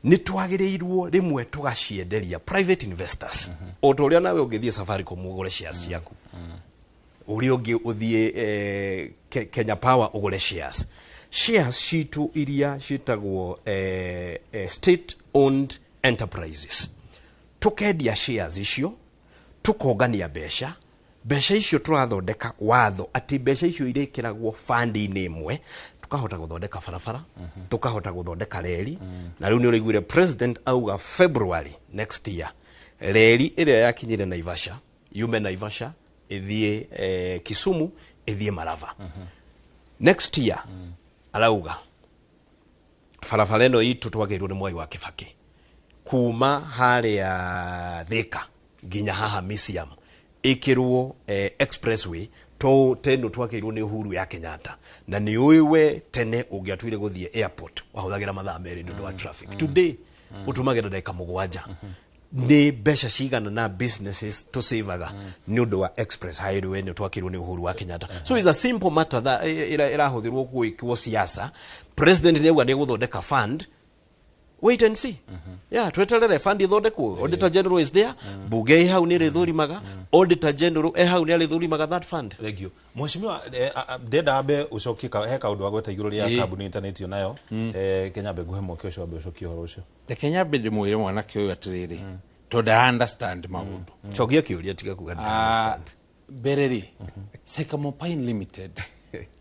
nĩ twagĩrĩirwo rĩmwe tũgacienderia private investors, o ta ũrĩa nawe ũngĩthiĩ Safaricom ũgũre shares ciaku, ũrĩa ũngĩ ũthiĩ Kenya Power ũgũre shares. Shares citũ iria ciĩtagwo state owned enterprises, tũkendia shares icio, tũkongania mbeca. Mbeca icio tũrathondeka watho atĩ mbeca icio irĩkĩragwo fund-inĩ ĩmwe, tũkahota gũthondeka barabara, tũkahota gũthondeka reri. Na rĩu nĩ ũraiguire president auga February next year reri ĩrĩa yakinyire Naivasha. Yume Naivasha ĩthiĩ Kisumu, ĩthiĩ Malava. Next year arauga barabara ĩno itũ twagĩrĩirwo nĩ Mwai wa Kibaki kuma harĩa Thika nginya haha Museum ĩkĩrwo expressway to teno twakĩirwo nĩ Uhuru ya Kenyatta. Na nĩ ũĩ we tene ũngĩatuire gũthiĩ airport wahũthagĩra mathaa 2 nĩ ũndũ wa traffic. Today ũtũmagĩra ndagĩka 7. Nĩ mbeca cigana na businesses tũsavaga nĩ ũndũ wa express highway nĩ twakĩirwo nĩ Uhuru wa Kenyatta? So it's a simple matter that ĩrahũthĩrwo gwĩkwo siasa. President nĩ auga nĩ egũthondeka fund. Wait and see. Yeah, tweterere fund ithondekwo. Auditor General is there. Bunge ĩ hau nĩ ĩrĩthũrimaga. Auditor General e hau nĩ arĩthũrimaga that fund. Thank you, mheshimiwa. Ndenda ambe ũcokie he kaũndũ wagweta igũrũ rĩa kambuni ĩtanĩtio nayo. Kenya ambe nguhe mweke ũcio, ambe ũcokie ũhoro ũcio. Reke nyambe ndĩmwĩre mwanake ũyũ atĩrĩrĩ, tondũ ndara understand maũndũ. Cokia kĩũria, tiga kuga understand. Mbere rĩ, Sycamore Pine Limited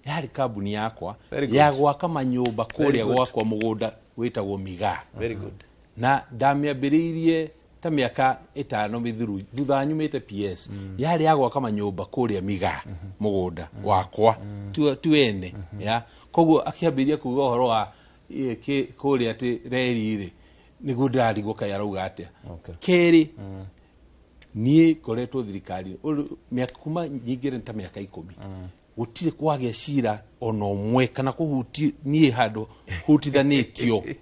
yarĩ kambuni yakwa Very good. ya gwaka manyũmba kũrĩa good. gwakwa mũgũnda wĩtagwo Migaa. Very good. Na ndamĩambĩrĩirie ta mĩaka 5 mĩthiru thutha nyumĩte PS. Yarĩ ya gwaka manyũmba kũrĩa Migaa mũgũnda wakwa, ti wene ya. Koguo akĩambĩrĩria kuga ũhoro wa kũrĩa atĩ reri rĩ, nĩguo ndĩrarigwo kaĩ arauga atĩa. Kerĩ, niĩ ngoretwo thirikari mĩaka kuma nyingĩre ta mĩaka 10, gũtirĩ kwagĩa cira ona ũmwe kana kũhuti niĩ handũ hutithanĩtio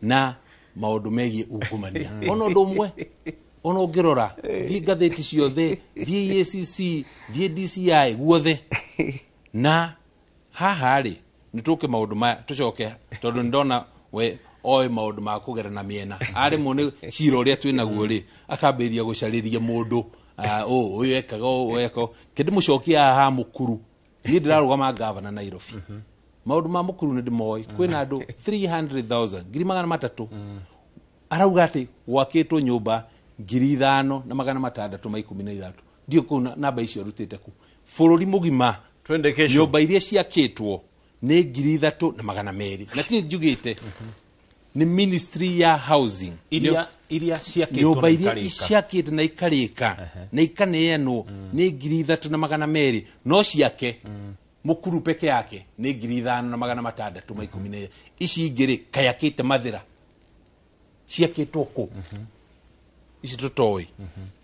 na maũndũ megiĩ ungumania, ona ũndũ ũmwe. Ona ũngĩrora, thiĩ ngathĩti ciothe, thiĩ EACC, thiĩ DCI, guothe. Na haha rĩ, nĩ tũke maũndũ maya tũcoke, tondũ nĩ ndona we oĩ maũndũ ma kũgera na mĩena, aremwo nĩ cira ũrĩa twĩ naguo rĩ, akambĩrĩria gũcarĩria mũndũ, ũyũ ekaga ũũ, ũyũ ekaga ũũ. Kĩndĩmũcokia haha Mũkuru, niĩ ndĩrarũgama ngavana Nairobi. Maũndũ ma Mũkuru nĩ ndĩmoĩ. Kwĩna andũ 300,000, 300,000. Arauga atĩ gwakĩtwo nyũmba 5616. Ndiũ kũu namba icio arutĩte kũ? Bũrũri mũgima Twende kesho. nyũmba iria ciakĩtwo nĩ 3200, na ti njugĩte, nĩ ministry ya housing. Iria ciakĩtwo nyũmba na iria ikarĩka. ciakĩtwo na ikarĩka na ikaneanwo nĩ 3200, no ciake Mũkuru peke yake nĩ 5614. Ici ingĩ rĩ, kayakĩte Mathĩra, ciakĩtwo kũ? Ici tũtoĩ.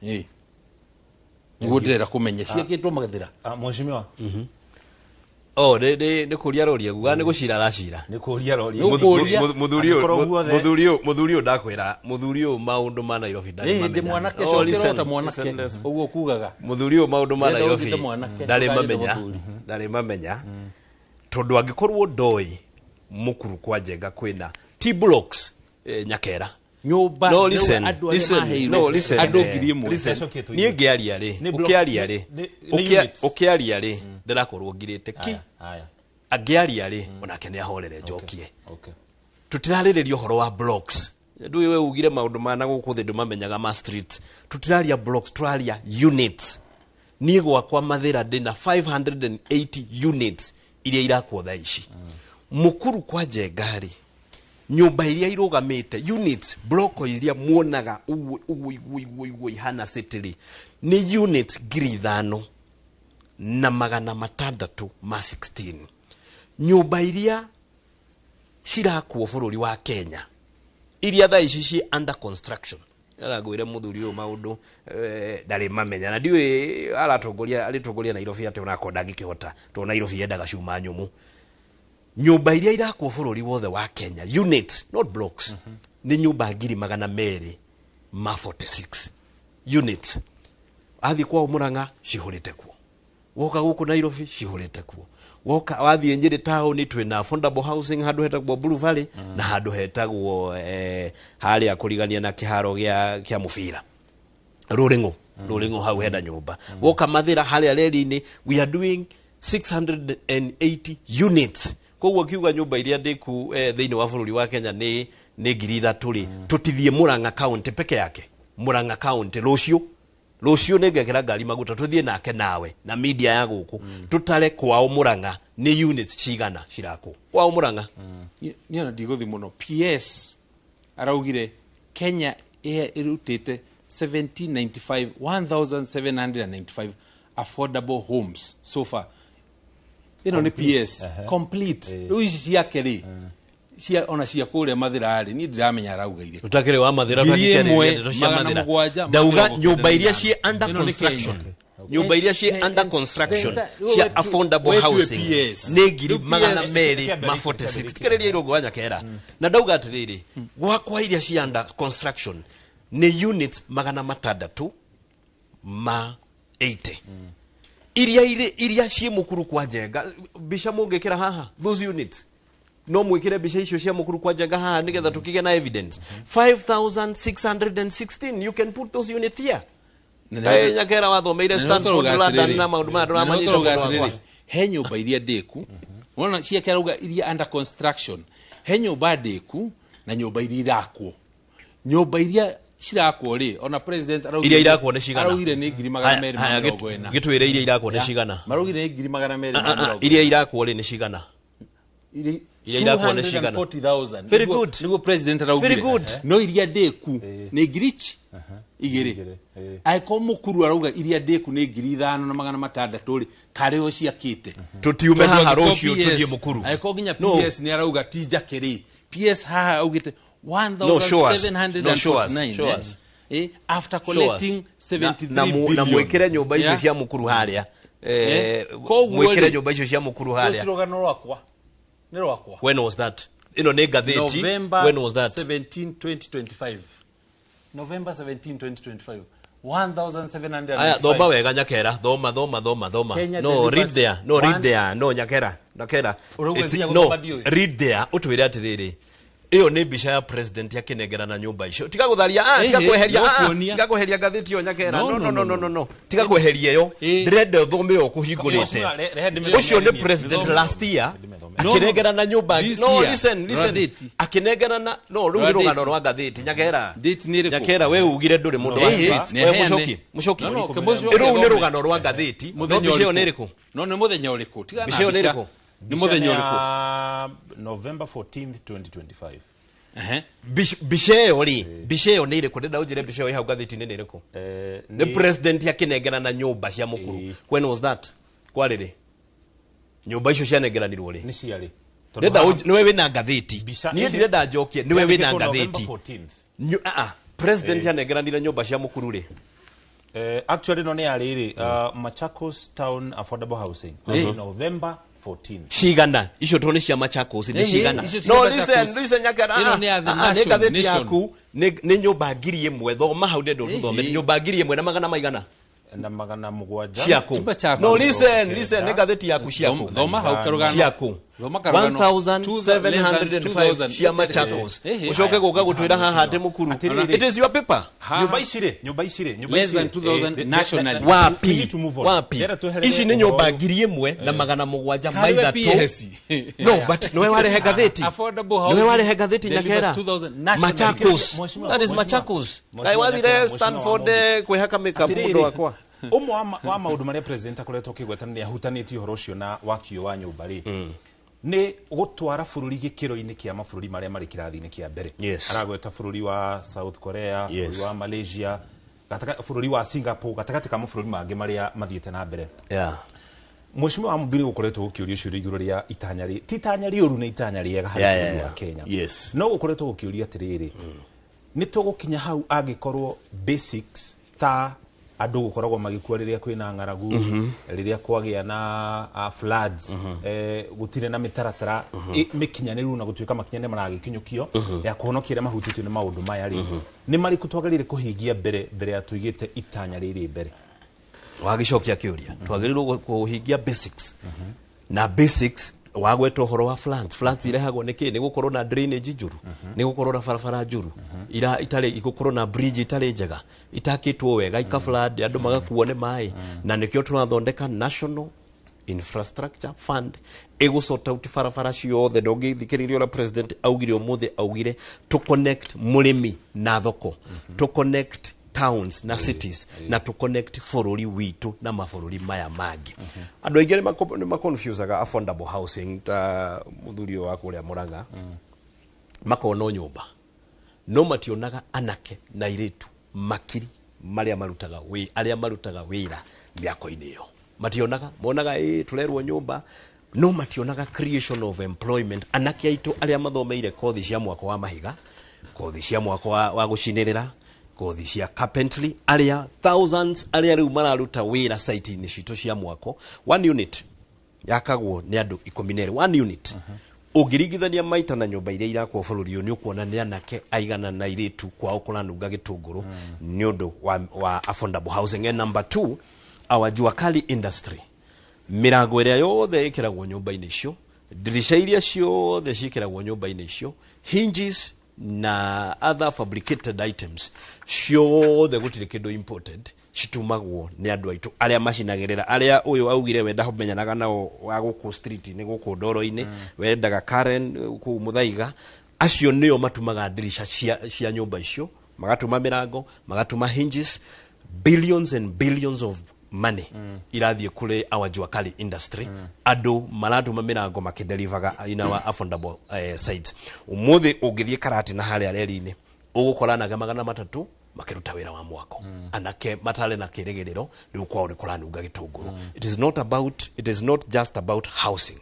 Ĩ. Nĩguo ndĩrenda kũmenya ciakĩtwo Mathĩra. Mheshimiwa. Oh, nĩ kũria aroria, guga nĩ gũcira aracira. Nĩ kũria aroria. Nĩ kũria. Angĩkorwo guothe- Mũthuri ũyũ ndakwĩra, mũthuri ũyũ maũndũ ma Nairobi ndarĩ Ĩ, ndĩ mamenya. mwanake. Oh, Cokera listen, ota mwanake. listen, listen. Ũguo kugaga. Mũthuri ũyũ maũndũ ma Ndĩrenda Nairobi ũnjĩte mwanake, ndarĩ ndũkanjĩte mamenya. mũthuri. Ndarĩ mamenya, tondũ angĩkorwo ndoĩ Mũkuru kwa Njenga kwĩna T blocks, Nyakera. Nyũmba No, ndĩrauga listen, andũ arĩa listen, maheirwo, no, listen, andũ 1000. listen. Acokie tũigue. Niĩ ngĩaria rĩ, Nĩ blocks, ũkĩaria rĩ, nĩ units. ũkĩaria rĩ, ndĩrakorwo ngirĩte ki. Aya, aya. Angĩaria rĩ, onake nĩ ahorere njokie. Okay. Tũtirarĩrĩria ũhoro wa blocks. Ndũĩ we ugire maũndũ ma na gũkũ thĩ ndũmamenyaga ma street. Tũtiraria blocks, tũraria units. Niĩ gwakwa Mathĩra ndĩna 580 units iria irakwo thaa ici. Mũkuru kwa Njenga rĩ, nyũmba iria irũgamĩte, units, block iria muonaga ũguo ũguo ũguo ũguo ũguo ihana city rĩ, nĩ units 5616. Nyũmba iria cirakwo bũrũri wa Kenya, iria thaa ici ci under construction, ngwĩre mũthuri ũyũ maũndũ ndarĩ mamenya, na ndiũĩ aratongoria, arĩtongoria Nairobi atĩ onakorwo ndangĩkĩhota, tondũ Nairobi yendaga cuma nyũmũ. Nyũmba iria irakwo bũrũri wothe wa Kenya, units not blocks, nĩ nyũmba 246,000 units. Athiĩ kwao Mũrang'a cihũrĩte kuo, woka gũkũ Nairobi cihũrĩte kuo, woka wathiĩ Nyĩrĩ taũni twĩna affordable housing handũ hetagwo Blue Valley na handũ hetagwo harĩa kũrigania na kĩharo kĩa mũbira Rũrĩng'ũ. Rũrĩng'ũ hau hena nyũmba. Woka Mathĩra harĩa reri-inĩ we are doing 680 units. Koguo kiuga nyũmba iria ndĩku thĩinĩ wa bũrũri wa Kenya nĩ 3000 rĩ, tũtithiĩ Murang'a county peke yake. Murang'a county rũciũ nĩ ngekĩra ngari maguta tũthiĩ nake nawe na media ya gũkũ, tũtare kwao Murang'a nĩ units cigana cirakwo kwao Murang'a. Niĩ ona ndigũthiĩ mũno. PS araugire Kenya ĩrutĩte 1795 1795 affordable homes so far. Ĩno nĩ PS complete. Rĩu ici ciake rĩ, cia ona cia kũrĩa Mathĩra rĩ, niĩ ndiramenya arauga irĩkũ. Utakĩrĩ wa Mathĩra. Ngiri ĩmwe tũtakĩarĩrĩria ndeto cia magana Mathĩra. mũgwanja Ndauga mĩrongo nyũmba kenda iria na ciĩ ithano. under Ĩno nĩ construction, Kenya. nyũmba iria ciĩ under construction cia affordable Wetue housing PS. nĩ ngiri Rĩu PS magana merĩ ma 46. Tikĩrĩria irũngũ wa Nyakera na ndauga atĩrĩrĩ, gwakwa iria cia under construction nĩ units 680 iria irĩ iria ciĩ Mũkuru kwa Njenga. Mbica mũngĩkĩra haha, those units, no mwĩkĩre mbica icio cia Mũkuru kwa Njenga haha nĩgetha tũkĩgĩe na evidence. 5616, you can put those units here. Kaĩ Nyakera wathomeire Stanford, London na maũndũ maya ndũramanyita, mũndũ wakwa? He nyũmba iria ndĩku wona ciake arauga iria under construction, he nyũmba ndĩku na nyũmba iria irakwo. Nyũmba iria cirakwo rĩ, ona president araugire- Iria irakwo nĩ cigana? Araugire nĩ ngiri magana merĩ ma Haya, mĩrongo ĩna. gĩtwĩre iria irakwo nĩ cigana. Maraugire nĩ ngiri magana merĩ ma Ah, ah, mĩrongo iria irakwo rĩ nĩ cigana? Iria Iria irakwo nĩ cigana? 240,000. Very Nĩguo- good. Nĩguo president araugire. Very good. No iria ndĩku nĩ ngiri ici igĩrĩ. Angĩkorwo Mũkuru arauga iria ndĩku nĩ 5600 rĩ, karĩ o ciakĩte. Tũtiume Tondũ haha angĩkorwo rũciũ PS tũthiĩ Mũkuru. Angĩkorwo nginya No. PS nĩ arauga ti njake rĩ, PS haha augĩte No, show us. No, show us. 1749, Show eh? us. After Show us. collecting Na- 73 na mu- na billion. mwĩkĩre nyũmba icio Yeah. cia Mũkuru harĩa. Koguo Mwĩkĩre rĩ, nyũmba icio cia Mũkuru rũu harĩa. ti rũgano rwakwa, nĩ rwakwa. When was that? Ĩno nĩ ngathĩti. November When was that? 17 2025. November 17 2025, 1795. Aya, thoma wega Nyakera, thoma, thoma, thoma, thoma. Kenya No, delivers read there. No, read there. No, Nyakera, Nyakera. Ũrauga nginya No, gũthoma ndiũĩ. read there, ũtwĩre atĩrĩrĩ, ĩyo nĩ mbica ya president akĩnengerana nyũmba icio. Tiga gũtharia, tiga Ĩhĩ, kweheria, no kuonia. tiga kweheria ngathĩti ĩyo, Nyakera. No, No, no, no, no, no, no, no, no, tiga kweheria ĩyo. Ĩ. Ndĩrenda ũthome ĩyo ũkũhingũrĩte. Mheshimiwa, rehe ndĩmĩthome. Ũcio nĩ president Ndĩmĩthome. last year Ndĩmĩthome. akĩnengerana nyũmba. This No, year. listen, listen. Rora date. Akĩnengerana, no, rĩu nĩ Rora rũgano date. rwa ngathĩti, Nyakera. Date nĩ ĩrĩkũ? Nyakera, we ugire ndũrĩ mũndũ wa Ĩhĩ, street. nĩ We heane. mũcoki, mũcoki. No, no, kĩmũcoki Rĩu nĩ athome. rũgano rwa ngathĩti. No Mũthenya mbica ĩyo ũrĩkũ? nĩ ĩrĩkũ? No nĩ mũthenya ũrĩkũ? Tiga na Mbica ĩyo nĩ mbica. ĩrĩkũ? Nĩ mũthenya Mbica nĩ ũrĩkũ? ya November 14th 2025. Ehe. Mbica ĩyo rĩ, mbica ĩyo nĩ ĩrĩkũ? Ndĩrenda ũnjĩre mbica ĩyo ĩ hau ngathĩti-inĩ nĩ ĩrĩkũ. Nĩ president akĩnengerana nyũmba cia Mũkuru. When was that? Kwarĩ rĩ? Nyũmba icio cianengeranirwo rĩ? Nĩ ciarĩ. Ndĩrenda nĩwe wĩna ngathĩti. Mbica Niĩ ĩhĩ. ndirenda njokie, nĩwe wĩna Yandĩkĩtwo November ngathĩti. 14th. President anengeranire nyũmba cia Mũkuru rĩ? Actually no nĩ ya rĩrĩ, Machakos Town Affordable Housing, November 14th. Cigana icio? Tondũ nĩ cia Machakos nĩ Ĩhĩ, cigana? icio cia No, Machakos. listen, listen, Nyakera. Ĩno nĩ ya The Nĩ Nation, ngathĩti Nation. yaku, nĩ nyũmba 1000. Thoma hau, ndĩrenda ũtũthomere. Ĩhĩ. Nyũmba ngiri ĩmwe na magana maigana? Na magana mũgwanja. Ciaku. Ti Machakos. No, listen, listen, nĩ ngathĩti yaku. Ciaku. Thoma hau karũgano. Ciaku. Thoma karũgano. 1705 cia Machakos. Ĩhĩ. Ũcoke gũka gũtwĩra haha atĩ Mũkuru. Atĩrĩrĩ. It is your paper. Nyũmba ici rĩ, nyũmba ici rĩ, nyũmba Less ici than rĩ, 2000 nationally. we Wapi? need to move on. Wapi? Ndĩrenda tweherere Ici nĩ nyũmba ũhoro- 1700 Karĩ we 3. PS. No, but nĩwe warehe ngathĩti. Affordable Nĩwe housing warehe ngathĩti, delivers Nyakera. 2000 nationally. Machakos. Mheshimiwa, That is Mheshimiwa. Machakos. Mheshimiwa Kaĩ wathire Nyakera, Mheshimiwa Stanford Wamũndũ. kwĩhaka makeup, Atĩrĩrĩ, mũndũ wakwa? Ũmwe wa maũndũ marĩa president akoretwo akĩgweta nĩ ahutanĩtie ũhoro ũcio na wakio wa nyũmba rĩ, nĩ gũtwara bũrũri gĩkĩro-inĩ kĩa mabũrũri marĩa marĩ kĩrathi-inĩ kĩa mbere. Aragweta bũrũri wa South Korea, bũrũri wa Malaysia, bũrũri wa Singapore, gatagatĩ ka mabũrũri mangĩ marĩa mathiĩte na mbere. Mheshimiwa wa Mũmbini, gũkoretwo gũkĩũrio ciũria igũrũ rĩa itanya rĩ, ti itanya rĩũru, nĩ itanya rĩega harĩ bũrũri wa Kenya. No gũkoretwo gũkĩũria atĩrĩrĩ, nĩ tũgũkinya hau angĩkorwo basics ta andũ gũkoragwo magĩkua rĩrĩa kwĩna ng'aragu, rĩrĩa kwagĩa na floods, gũtirĩ na mĩtaratara mĩkinyanĩru na gũtuĩka makinya nĩ maragĩkinyũkio ya kũhonokia arĩa mahutĩtio nĩ maũndũ maya rĩ, nĩ marĩkũ twagĩrĩire kũhingia mbere mbere ya tũigĩte itanya rĩrĩ mbere? Wagĩcokia kĩũria, twagĩrĩirwo kũhingia basics na basics. Wagweta ũhoro wa floods. Floods irehagwo nĩ kĩ? Nĩ gũkorwo na drainage njũru, nĩ gũkorwo na barabara njũru ira itarĩ, gũkorwo na bridge itarĩ njega, itakĩtwo wega, ika flood, andũ magakuo nĩ maĩ. Na nĩkĩo tũrathondeka National Infrastructure Fund ĩgũ out barabara ciothe. Ndũngĩthikĩrĩria ũrĩa president augire ũmũthĩ. Augire to connect mũrĩmi na thoko, to connect towns na cities, na to connect bũrũri witũ na mabũrũri maya mangĩ. Andũ aingĩ nĩ maconfusaga affordable housing ta mũthuri ũyũ wa kũrĩa Mũrang'a, makona o nyũmba, no mationaga anake na airĩtu makiri marĩa marutaga wĩ arĩa marutaga wĩra mĩako-inĩ ĩyo mationaga, monaga ĩ tũrerwo nyũmba, no mationaga creation of employment. Anake aitũ arĩa mathomeire kothi cia mwako wa mahiga, kothi cia mwako wa gũcinĩrĩra, kothi cia carpentry, arĩa thousands arĩa rĩu mararuta wĩra site-inĩ citũ cia mwako. One unit yakagwo nĩ andũ 12, one unit. Ũngĩringithania maita na nyũmba iria irakwo bũrũri ũyũ, nĩ ũkuona nĩ anake aigana na airĩtu kwao kũranunga gĩtũngũrũ nĩ ũndũ wa affordable housing. And number two, our jua kali industry, mĩrango ĩrĩa yothe ĩkĩragwo nyũmba-inĩ icio, ndirica iria ciothe ciĩkĩragwo nyũmba-inĩ icio, hinges na other fabricated items ciothe, gũtirĩ kĩndũ imported, citumagwo nĩ andũ aitũ arĩa macinagĩrĩra, arĩa ũyũ augire we ndamenyanaga nao wa gũkũ street-inĩ, gũkũ ndoro-inĩ, wendaga Karen kũu Mũthaiga. Acio nĩo matumaga ndirica cia nyũmba icio, magatuma mĩrango, magatuma hinges. Billions and billions of money irathiĩ kũrĩ our jua kali industry. Andũ maratuma mĩrango makĩdelivaga in our affordable sites. Ũmũthĩ ũngĩthiĩ Karatina harĩa reri-inĩ, ũgũkora anake 300 makĩruta wĩra wa mwako, anake matarĩ na kĩrĩgĩrĩro, rĩu kwao nĩ kũranunga gĩtũngũrũ. It is not just about housing,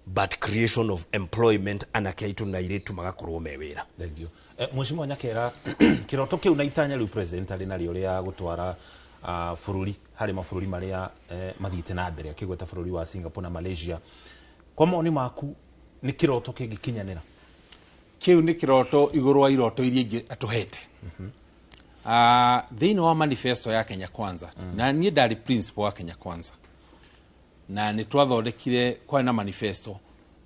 but creation of employment, anake aitũ na airĩtu magakorwo me wĩra. Thank you. Mheshimiwa Nyakera, kiroto kiu na itanya riu president arĩ narĩo rĩa gũtwara bũrũri harĩ mabũrũri marĩa mathiĩte na mbere, akĩgweta bũrũri wa Singapore na Malaysia, kwa mawoni maku nĩ kĩroto kĩngĩkinyanĩra? Kĩu nĩ kĩroto igũrũ wa iroto iria ingĩ atũhete thĩinĩ wa manifesto ya Kenya Kwanza. Na niĩ ndarĩ principal wa Kenya Kwanza na nĩ twathondekire, kwarĩ na manifesto.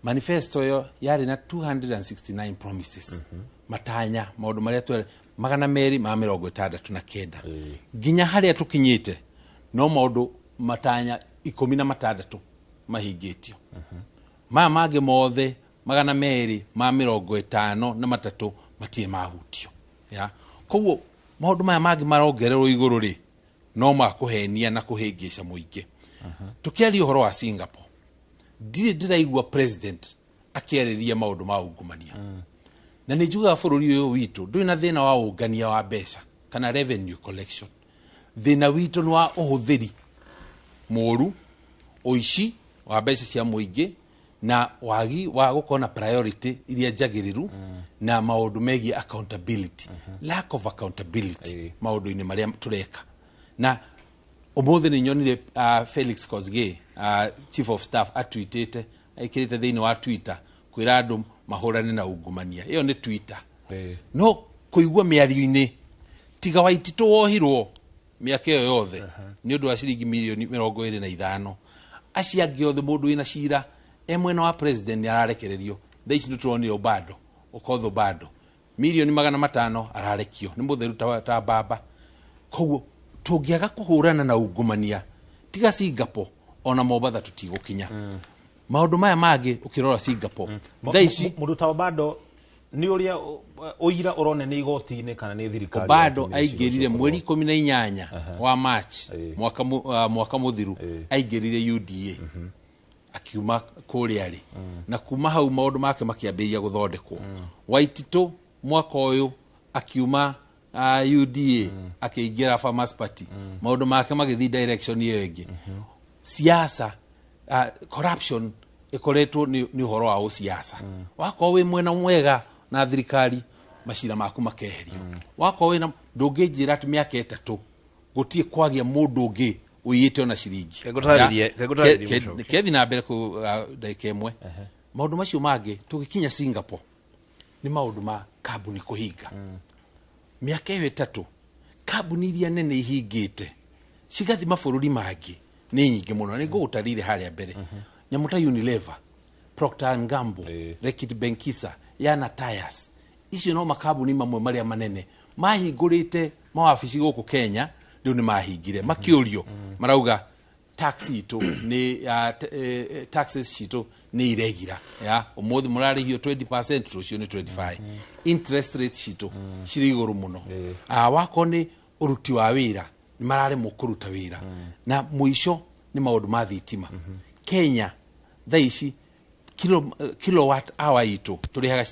Manifesto ĩyo yarĩ na 269 promises, matanya, maũndũ marĩa twere 269. Nginya harĩa tũkinyĩte, no maũndũ matanya 16 mahingĩtio. Maya mangĩ mothe 253 matirĩ mahutio ya. Koguo maũndũ maya mangĩ marongererwo igũrũ rĩ, no makũhenia na kũhĩngĩca mũingĩ. Tũkĩaria ũhoro wa Singapore, ndirĩ ndĩraigua president akĩarĩria maũndũ ma ungumania. Na nĩ njugaga bũrũri ũyũ witũ ndũrĩ na thĩna wa ũngania wa mbeca kana revenue collection. Thĩna witũ nĩ wa ũhũthĩri mũru, ũici wa mbeca cia mũingĩ, na wagi wa gũkorwo na priority iria njagĩrĩru, na maũndũ megiĩ accountability, lack of accountability maũndũ-inĩ marĩa tũreka. Na ũmũthĩ nĩ nyonire Felix Kosgei, chief of staff, atwitĩte, ekĩrĩte thĩinĩ wa Twitter kwĩra andũ mahũrane na ungumania. Ĩyo nĩ Twitter, no kũigua mĩario-inĩ, tiga Waititũ wohirwo mĩaka ĩyo yothe nĩ ũndũ wa ciringi mirioni 25, acio angĩ othe, mũndũ wĩna cira e mwena wa president nĩ ararekererio. Thaa ici nĩ tũronire Obado, Okoth Obado, mirioni 500 ararekio, nĩ mũtheru ta mbamba. Koguo tũngĩaga kũhũrana na ungumania, tiga Singapore, ona Mombatha tũtigũkinya. Maũndũ maya mangĩ ũkĩrora Singapore thaa ici, Mũndũ ta Obado nĩ ũrĩa ũira ũrone nĩ igoti-inĩ kana nĩ thirikari Obado yatũmire ciira aingĩrire ũcio mweri ũkorwo? 18 wa March mwaka mũthiru, aingĩrire UDA akiuma kũrĩa rĩ, na kuma hau maũndũ make makĩambĩrĩria gũthondekwo. Waititũ mwaka ũyũ akiuma UDA akĩingĩra Farmers Party, maũndũ make magĩthiĩ direction ĩyo ĩngĩ. Siasa, corruption ĩkoretwo nĩ ũhoro wa ũsiasa. Wakorwo wĩ mwena mwega na thirikari, macira maku makeherio. Wakorwo wĩna, ndũngĩnjĩra atĩ mĩaka 3 gũtirĩ kwagĩa mũndũ ũngĩ ũiyĩte ona ciringi. Kengũtarĩrie mũcoki. Kethi na mbere kũ ndagĩka ĩmwe. Maũndũ macio mangĩ, tũgĩkinya Singapore, nĩ maũndũ ma kambuni kũhinga. Mĩaka ĩyo 3, kambuni iria nene ihingĩte cigathi mabũrũri mangĩ nĩ nyingĩ mũno. Nĩ ngũgũtarĩire harĩa mbere, nyamũ ta Unilever, Procter and Gamble, Reckitt Benckiser, Yana Tires, icio no makambuni mamwe marĩa manene mahingũrĩte mawabici gũkũ Kenya, rĩu nĩ mahingire. Makĩũrio marauga tax itũ nĩ taxes citũ nĩ iregira ya ũmũthĩ mũrarĩhio 20%, rũciũ nĩ 25, interest rate citũ cirĩ igũrũ mũno. Wakorwo nĩ ũruti wa wĩra, nĩ mararemwo kũruta wĩra. Na mũico nĩ maũndũ ma thitima. Kenya thaa ici kilowatt hour itũ tũrĩhaga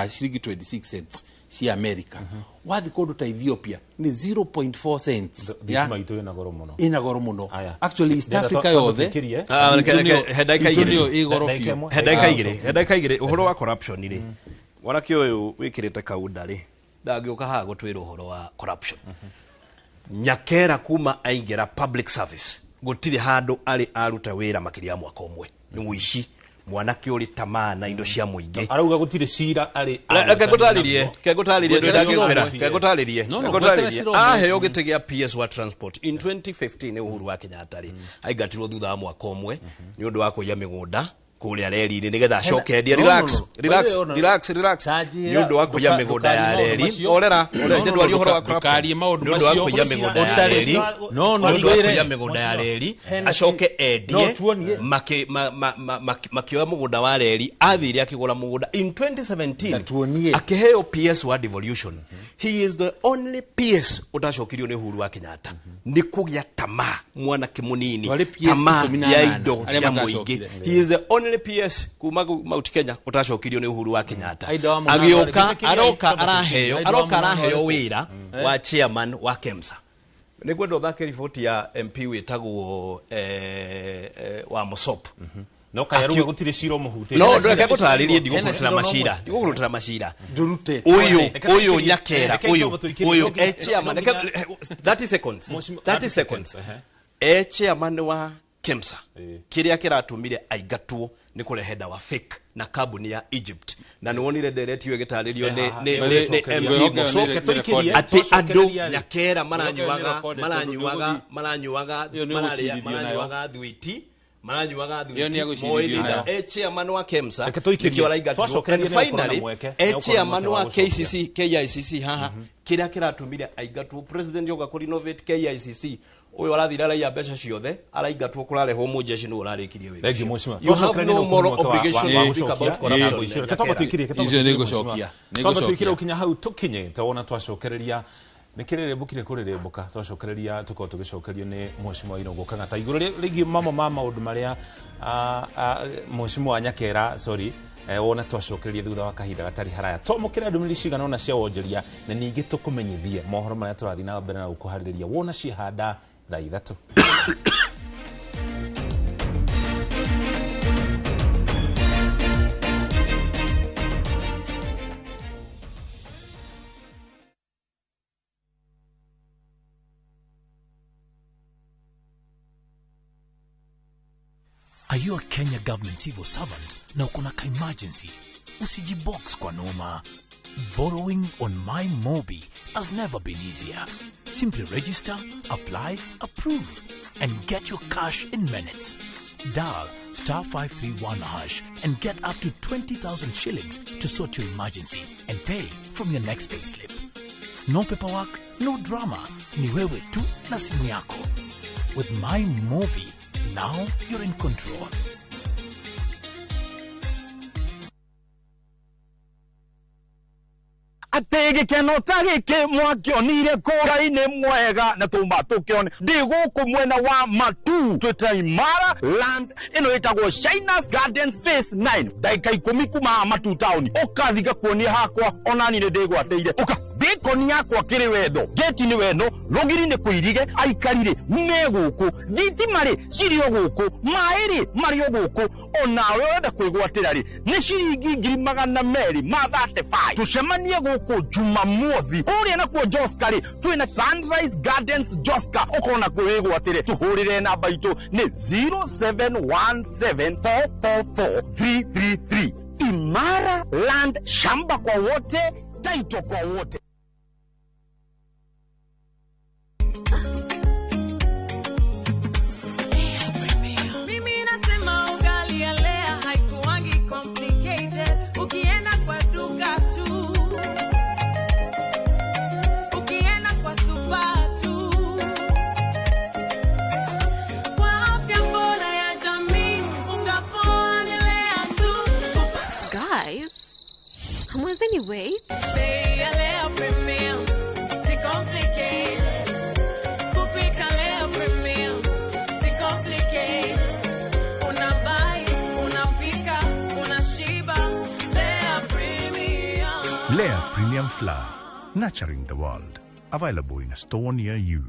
ciringi 26 cents cia America. Wathi kũndũ ta Ethiopia nĩ 0.4 cents. Thitima itũ ĩna goro mũno. Ĩna goro mũno. Actually, East Africa yothe He ndagĩka itũ nĩyo igĩrĩ. ĩ goro biũ. He ndagĩka igĩrĩ, he ndagĩka igĩrĩ. Ũhoro wa corruption rĩ, mwanake ũyũ wĩkĩrĩte kaunda rĩ, ndangĩũka haha gũtwĩra ũhoro wa corruption. Nyakera kuma aingĩra public service gũtirĩ handũ arĩ aruta wĩra makĩria ya mwaka ũmwe. Nĩ ũici. Mwanake ũrĩ tamaa na indo cia mũingĩ. Arauga gũtirĩ cira arĩ Reke ngũtarĩrie, reke ngũtarĩrie, ndũ ndangĩkwĩra, reke ngũtarĩrie, No, no, reke ngũtarĩrie. ngweterera cira ũmwe. Aheo gĩtĩ gĩa PS wa transport in 2015 nĩ Uhuru wa Kenyatta rĩ, aingatirwo thutha wa mwaka ũmwe nĩ ũndũ wa kũiya mĩgũnda kũrĩa reri-inĩ nĩgetha acoke endie. No, no, Relax, no. relax, Ona- relax, relax. Tanjĩra, Nĩ ũndũ wa kũiya mĩgũnda ya ndũkarie maũndũ reri. macio. Orera, No, orera, no, nĩ ndwarie ũhoro wa corruption. ndũkarie maũndũ Nĩ ũndũ wa macio. kũiya mĩgũnda ya Ũtarĩ- reri. No, no, Nĩ ũndũ wa ngwĩre. kũiya mĩgũnda ya reri, Hena- acoke endie. No, tuonie. Makĩoya mũgũnda wa reri, athire akĩgũra mũgũnda in 2017. Na tuonie. Akĩheo PS wa devolution. He is the only PS ũtacokirio nĩ Uhuru wa Kenyatta. Nĩ kũgĩa tamaa mwanake mũnini, Twarĩ PS tamaa 18 ya indo arĩa cia mũingĩ. matacokire. He is the only PS kuma Mount Kenya ũtacokirio nĩ Uhuru wa Kenyatta. Aida wa Mũnano Agĩũka arĩ- aroka araheo, Aida wa aroka Mũnano araheo arĩ kũ? wĩra wa chairman wa KEMSA. Nĩ ngwenda ũthake riboti ya MP wĩtagwo wa Mosop. No kaya arauga gũtirĩ cira ũmũhutĩtie. No, ndũreke ngũtarĩrie, Hena ndigũkũrutĩra cira macira, ndigũkũrutĩra macira. Ndũrute. Ũyũ, Reke ũyũ tũikirie. Nyakera, Reke ũyũ, tũikirie. ũyũ, No e chairman, nginya- 30 seconds, Mheshimiwa- 30 seconds. Ehe. E chairman wa KEMSA, Eh. kĩrĩa kĩratũmire aingatwo nĩ kũrehe ndawa fake na kambuni ya Egypt. Na nĩ wonire ndereti ĩyo ĩgĩtarĩrio Eh, nĩ haha, nĩ nĩ nĩ gũcokeria. MP Ngwĩhoka Mosop nĩ tũikirie. atĩ andũ Twacokereria rĩ. Nyakera Ngwĩhoka nĩ recorded, maranyuaga tondũ maranyuaga Ĩyo nĩ mararĩa gũcirithio nayo. maranyuaga thwiti, maranyuaga Ĩyo nĩ ya thwiti gũcirithio moĩ leader nayo. e chairman wa KEMSA Reke tũikirie. nĩkĩo araingatirwo. Twacokereria And nĩ ũgũkorwo na finally, mweke. e Nĩ ũgũkorwo na chairman mweke wa wa gũcokia. KCC KICC haha, kĩrĩa kĩratũmire aingatwo, president yoka kũ renovate KICC, ũyũ arathire araiya mbeca ciothe, araingatwo, kũrarehwo mũjeshi nĩwe ũrarĩkirie wĩra Thank you, ũcio. Mheshimiwa. You have Twacokereria no nĩ moral ũkũhe mweke obligation wa to speak gũcokia. about corruption. Icio. Reke twamba tũikirie, reke twamba Icio nĩ tũikirie, ngũcokia, Mheshimiwa. nĩ Twamba tũikirie ngũcokia. ũkinya hau tũkinyĩte wona twacokereria nĩ kĩrĩrĩmbũkire kũrĩrĩmbũka twacokereria tũkorwo tũgĩcokerio nĩ Mheshimiwa Irũngũ Kang'ata igũrũ rĩgiĩ mamwe ma maũndũ marĩa Mheshimiwa Nyakera, sorry, wona twacokereria thutha wa kahinda gatarĩ haraya twamũkĩra ndũmĩrĩri cigana ũna cia wonjoria na ningĩ tũkũmenyithie mohoro marĩa tũrathiĩ na mbere na gũkũharĩrĩria wona ciahanda thaa 3. Are you a Kenya government civil servant na uko na ka-emergency? Usijibox kwa noma. Borrowing on My Mobi has never been easier. Simply register, apply, approve, and get your cash in minutes. Dial star 531 hash and get up to 20,000 shillings to sort your emergency and pay from your next payslip. No paperwork, no drama. Ni wewe tu na simu yako. With My Mobi, now you're in control. Atĩ gĩkeno ta gĩkĩ mwakĩonire kũra-inĩ mwega na tũma tũkĩone ndĩ gũkũ mwena wa Matu twĩta Imara Land ĩno ĩtagwo Shinas Garden Phase 9 ndagĩka 10 kuma haha Matu town ũkathi ngakuonia hakwa onani nĩ ndĩgwatĩire ũka bikoni yakwa kĩrĩ wendo gate nĩ wendo rũgiri nĩ kũirige aikari rĩ me gũkũ thitima rĩ cirĩ o gũkũ maĩ rĩ marĩ o gũkũ onawe ũrenda kwĩgwatĩra rĩ nĩ ciringi 235,000 tũcemanie gũkũ Jumamothi kũrĩa nakuo Joska rĩ twĩna Sunrise Gardens Joska ũkona kwĩgwatĩre tũhũrĩre namba itũ nĩ 0717444333 Imara Land, shamba kwa wote, title kwa wote. Mimi nasema ugali ya Lea haikuwangi complicated. Ukienda kwa duka tu, ukienda kwa super tu, kwa afya bora ya jamii, unga poa ni Lea tu. Guys, hamwezeni wait? Bei ya Lea Premium, si complicated. Kupika Lea Premium, si complicated. Unabuy, unapika, unashiba. Lea Premium. Lea Premium Flour. Nurturing the world. Available in a store near you.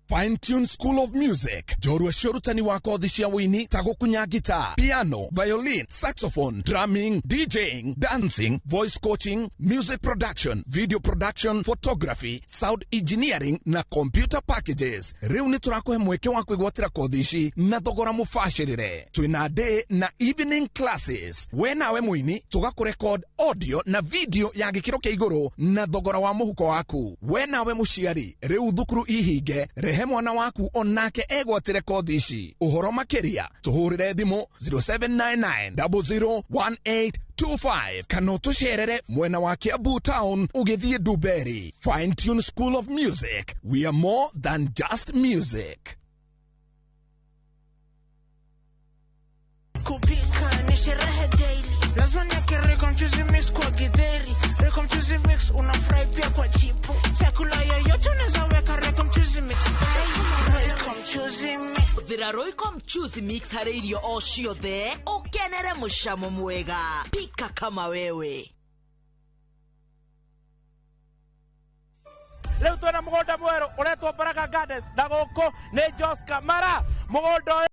Fine Tune School of Music njorua cia ũrutani wa kothi cia wũini ta gũkunya guitar, piano, violin, saxophone, drumming, DJing, dancing, voice coaching, music production, video production, photography, sound engineering na computer packages. Rĩu nĩ tũrakũhe mweke wa kwĩgwatĩra kothi ici na thogora mũbacĩrĩre. Twĩna day na evening classes. We nawe mũini tũgakũrekod audio na video ya gĩkĩro kĩa igũrũ na thogora wa mũhuko waku. We nawe mũciari rĩu thukuru ihinge, rehe mwana waku onake egwatĩre kothi ici. Ũhoro makĩria tũhũrĩre thimũ 0799001825 kana ũtũcerere mwena wa Kiambu Town ũgĩthiĩ Ndumberi. Fine Tune School of Music, we are more than just music. Kupika ni sherehe daily, lazima niweke Royco mchuzi mix kwa githeri. Royco mchuzi mix unafurahi pia kwa chipo. Chakula yoyote unaweza weka Royco mchuzi mix. Royco mchuzi mix. Hũthĩra Royco mchuzi mix harĩ irio o ciothe ũkenere mũcamo mwega. Pika kama wewe. Rĩu twĩna mũgũnda mwerũ ũretwo Baraka Gardens na gũkũ nĩ Joska Mara. Mũgũnda ũyũ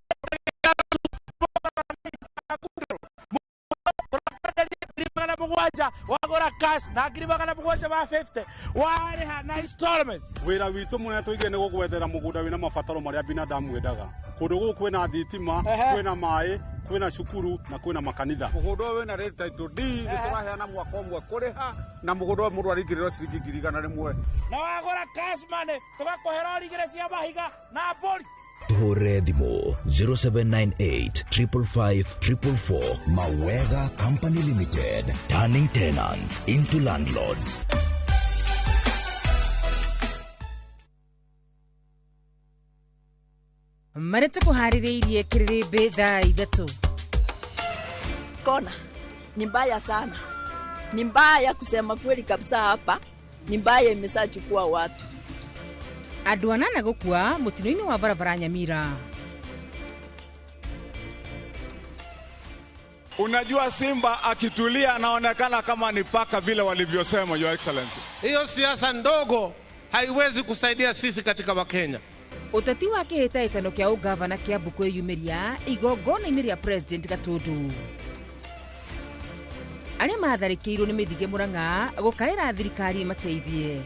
700 wagũra cash na 750 warĩha na installments. Wĩra witũ mũnene tũigire nĩ gũgwethera mũgũnda wĩna mabataro marĩa binadamu endaga. Kũndũ gũkũ kwĩna thitima, kwĩna maĩ, kwĩna cukuru na kwĩna makanitha. Mũgũnda ũyũ wĩna rate title D, nĩ tũraheana mwaka ũmwe kũrĩha na mũgũnda ũyũ mũndũ araingĩrĩrwo ciringi 100,000. Na wagũra cash money tũgakũhe rori igĩrĩ cia mahiga na mbũri. Tuhũrĩre thimũ 0798 555 444. Mawega Company Limited, turning tenants into landlords. Marĩa tũkũharĩrĩirie kĩrĩrĩmbĩ thaa 3. Kona ni mbaya sana, ni mbaya kusema kweli kabisa. Hapa ni mbaya, imeshachukua watu. Andũ anana gũkua mũtino-inĩ wa barabara Nyamira. Unajua simba akitulia anaonekana kama ni paka vile walivyosema, Your Excellency. Hiyo siasa ndogo haiwezi kusaidia sisi katika Wakenya. Ũteti wa kĩhĩtahĩtano kĩa ũgavana Kiambu kwĩyumĩria igongona-inĩ rĩa President Gatundu. Arĩa matharĩkĩirwo nĩ mĩthige Murang'a gũkaĩra thirikari ĩmateithie.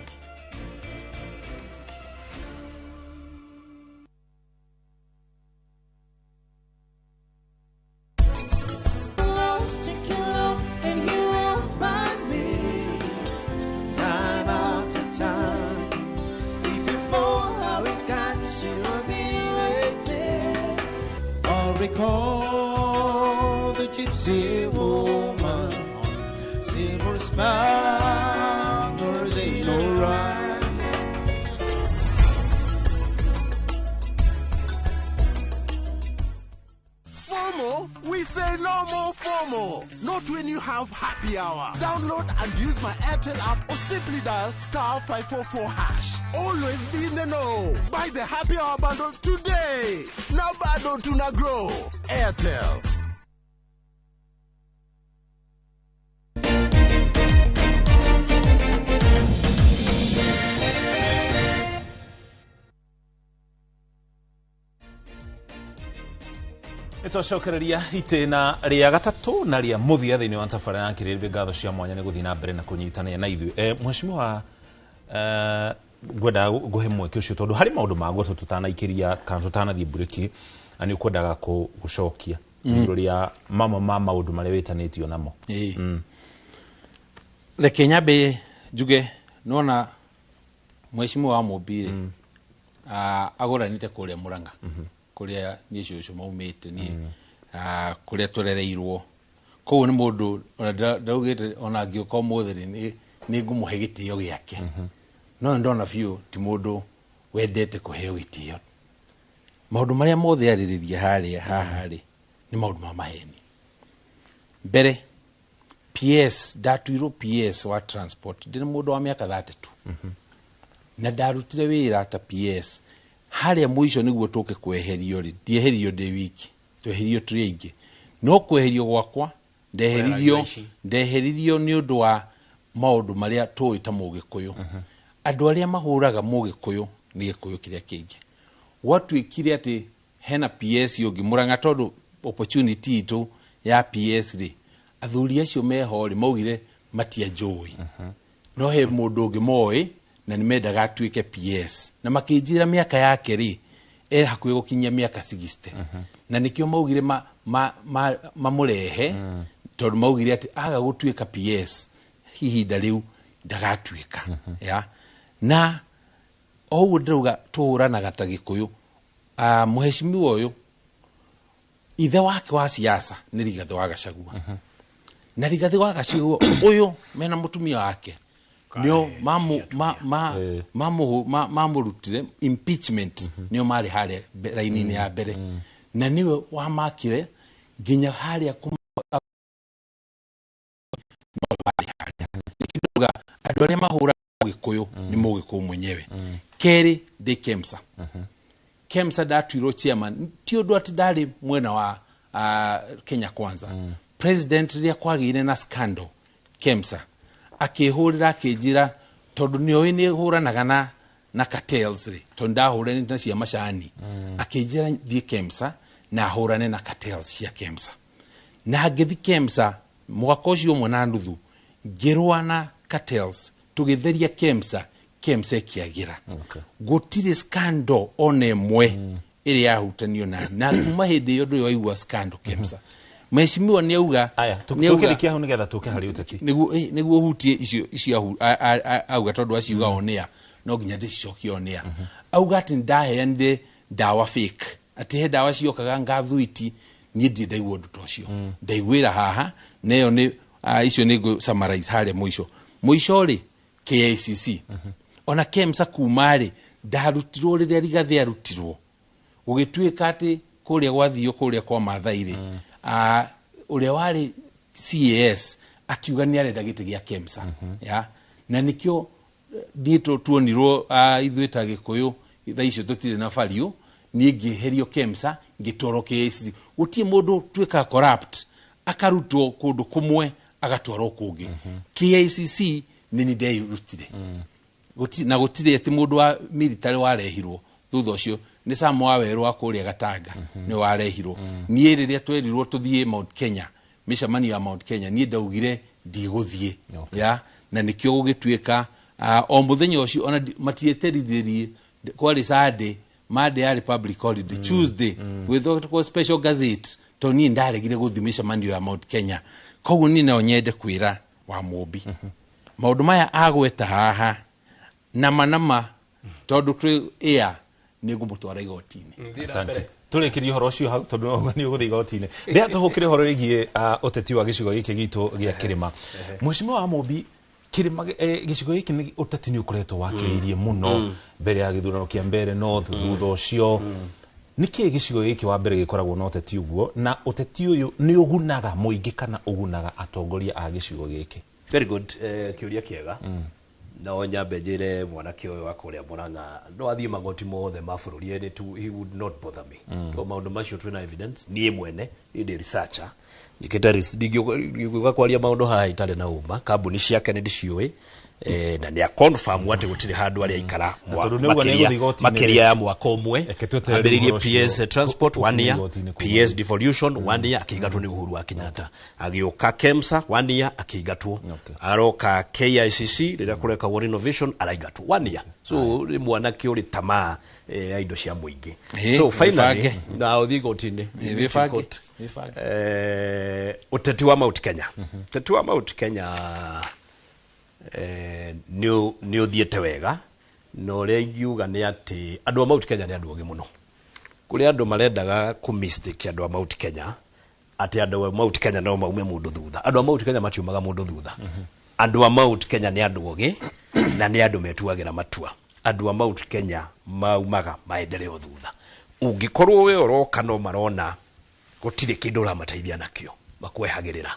Recall the gypsy woman, silver spangles ain't no right. FOMO? We say no more FOMO. Not when you have happy hour. Download and use my Airtel app or simply dial *544#. Always be in the know. Buy the happy hour bundle today. Now bado tuna grow. Airtel. Nĩtwacokereria itĩna rĩa gatatũ na rĩa mũthia thĩinĩ wa tabarĩra ya kĩrĩrĩmbĩ. Ngatho cia mwanya nĩ gũthiĩ na mbere na kũnyitanĩra na ithuĩ. Mheshimiwa, ngwendaga ngũhe mweke ũcio tondũ harĩ maũndũ maguo tũtanaikĩria kana tũtanathiĩ mburĩki na nĩ ũkwendaga gũcokia igũrũ rĩa mamwe ma maũndũ marĩa wĩtanĩtio namo. Reke nyambe njuge nona mheshimiwa wa Mũmbi agũranĩte kũrĩa Murang'a, kũrĩa niĩ cũcũ maumĩte niĩ, kũrĩa tũrereirwo. Koguo nĩ mũndũ ona ndaugĩte ona angĩũka ũmũthĩ rĩ, nĩ ngũmũhe gĩtĩo gĩake. No ndona biũ ti mũndũ wendete kũheo gĩtĩo. Maũndũ marĩa mothe arĩrĩria harĩa haha rĩ nĩ maũndũ ma maheni. Mbere PS ndatuirwo PS wa transport ndĩ mũndũ wa mĩaka 32 na ndarutire wĩra ta PS harĩa mũico nĩguo tũke kweherio rĩ, ndieherio ndĩ wiki, tweherio tũrĩ aingĩ. No kweherio gwakwa Ndeheririo ndeheririo nĩ ũndũ wa maũndũ marĩa tũĩ ta Mũgĩkũyũ. Andũ arĩa mahũraga Mũgĩkũyũ nĩ Gĩkũyũ kĩrĩa kĩngĩ. Gwatuĩkire atĩ hena PS ũngĩ Mũrang'a, tondũ opportunity itũ ya PS rĩ, athuri acio meho rĩ maugire matianjũĩ, no he mũndũ ũngĩ moĩ na nĩ mendaga atuĩke PS, na makĩnjĩra mĩaka yake rĩ e hakuhĩ gũkinyia mĩaka 60, na nĩkĩo maugire mamũrehe, tondũ maugire atĩ aga gũtuĩka PS ihinda rĩu ndagatuĩka. Ya na o ũguo ndĩrauga tũhũranaga ta Gĩkũyũ. Mũheshimiwa ũyũ ithe wake wa siasa nĩ Rigathĩ wa Gachagua, na Rigathĩ wa Gachagua ũyũ mena mũtumia wake nĩo mamũrutire impeachment, nĩo marĩ harĩa raini-inĩ ya mbere, na nĩwe wamakire nginya harĩa no marĩ harĩa. Nĩkĩo andũ arĩa mahũraga Mũgĩkũyũ nĩ Mũgĩkũyũ mwenyewe. Kerĩ, ndĩ KEMSA. KEMSA ndatuirwo chairman ti ũndũ atĩ ndarĩ mwena wa Kenya Kwanza. President rĩrĩa kwagĩire na scandal KEMSA akĩhũrĩra akĩnjĩra, tondũ nĩoĩ nĩ hũranaga na cartels rĩ, tondũ ndahũranĩte na cia macani, akĩnjĩra thiĩ KEMSA na hũrane na cartels cia KEMSA. Na ngĩthi KEMSA mwaka ũcio ũmwe na nuthu, ngĩrũa na cartels, tũgĩtheria KEMSA. KEMSA ĩkĩagĩra. Gũtirĩ scandal ona ĩmwe ĩrĩa yahutanio na kuma hĩndĩ ĩyo ndũrĩ waigua scandal KEMSA. Mheshimiwa nĩ auga Aya, tũkĩrĩkia hau nĩgetha tũke harĩ ũteti. Nĩguo hutie icio icio auga, tondũ aciuga onea no nginya ndĩcicokie onea. Auga atĩ nĩndaheanire ndawa fake, atĩ he ndawa ciokaga ngathuiti. Niĩ ndirĩ ndaigua ũndũ ta ũcio, ndaiguĩra haha na ĩyo nĩ icio nĩ ngũ summarize harĩa mũico mũico rĩ. KICC ona KEMSA kuma rĩ ndarutirwo rĩrĩa Rigathĩ arutirwo, gũgĩtuĩka atĩ kũrĩa gwathio kũrĩa kwa Maathai rĩ, ũrĩa warĩ CAS akiuga nĩ arenda gĩtĩ gĩa KEMSA ya na nĩkĩo niĩ tuonirwo ithuĩ ta Gĩkũyũ thaa icio tũtirĩ na value. Niĩ ngĩeherio KEMSA ngĩtwarwo KICC. Gũtirĩ mũndũ ũtuĩkaga corrupt akarutwo kũndũ kũmwe agatwarwo kũngĩ. KICC nĩ ni ndeyurutire. Na gũtirĩ atĩ mũndũ wa military warehirwo thutha ũcio, nĩ Sam Wawerũ wa kũrĩa Gatanga nĩ warehirwo. Niĩ rĩrĩa twerirwo tũthiĩ Mount Kenya, mĩcemanio ya Mount Kenya, niĩ ndaugire ndigũthiĩ ya na nĩkĩo gũgĩtuĩka o mũthenya ũcio ona matieterithirie, kwarĩ Sunday, Monday yarĩ public holiday, Tuesday gwĩthondekwo special gazette tondũ niĩ ndaregire gũthiĩ mĩcemanio ya Mount Kenya. Koguo niĩ no nyende kwĩra wa Mũmbi maũndũ maya agweta haha nama nama, tondũ twĩ air, nĩ ngũmũtwara igoti-inĩ. Asante. Tũrĩkĩrie ũhoro ũcio hau tondũ no nĩ ũgũthiĩ igoti-inĩ. Rĩrĩa tũhũkĩre ũhoro wĩgiĩ ũteti wa gĩcigo gĩkĩ gitũ gĩa kĩrĩma, Mheshimiwa wa Mũmbi, kĩrĩma gĩcigo gĩkĩ nĩ ũteti nĩ ũkoretwo wakĩrĩirie mũno mbere ya gĩthurano kĩa mbere North, thutha ũcio. Nĩkĩ gĩcigo gĩkĩ wa mbere gĩkoragwo na ũteti ũguo, na ũteti ũyũ nĩ ũgunaga mũingĩ kana ũgunaga atongoria a gĩcigo gĩkĩ? Very good, kĩũria kĩega. No nyambe njĩre mwanake ũyũ wa kũrĩa Mũrang'a no athiĩ magoti mothe ma bũrũri and he would not bother me. To maũndũ macio twĩna evidence. Niĩ mwene niĩ ndĩ researcher, njĩkĩte ndingĩũka kwaria maũndũ haha itarĩ na ũma. Kambuni ciake nĩ ndĩciũĩ, na nĩ confirm atĩ gũtirĩ handũ arĩa aikara Na tondũ nĩauga nĩ egũthiĩ igoti-inĩ makĩria ya mwaka ũmwe. Reke tweterere Ambĩrĩirie ũhoro ũcio PS Transport ũkinye one year, igoti-inĩ kuma PS Devolution one year, akĩingatwo nĩ Uhuru wa Kenyatta. Agĩũka KEMSA one year, akĩingatwo. Aroka KICC rĩrĩa kũrekagwo renovation, araingatwo one year. So nĩ mwanake ũrĩ tamaa ya indo cia mũingĩ. So finally wĩbange. Na ũthiĩ igoti-inĩ. Wĩbange. Court. Wĩbange. Ũteti wa Mount Kenya, ũteti wa Mount Kenya nĩ ũthiĩte wega, na ũrĩa ingiuga nĩ atĩ andũ a Mount Kenya nĩ andũ ogĩ mũno. Kũrĩ andũ marendaga kũ mistake andũ a Mount Kenya atĩ andũ a Mount Kenya no maume mũndũ thutha. Andũ a Mount Kenya matiumaga mũndũ thutha. Andũ a Mount Kenya nĩ andũ ogĩ na nĩ andũ metuagĩra matua. Andũ a Mount Kenya maumaga maendeleo thutha. Ũngĩkorwo we ũroka no marona gũtirĩ kĩndũ ũramateithia nakĩo, makwehagĩrĩra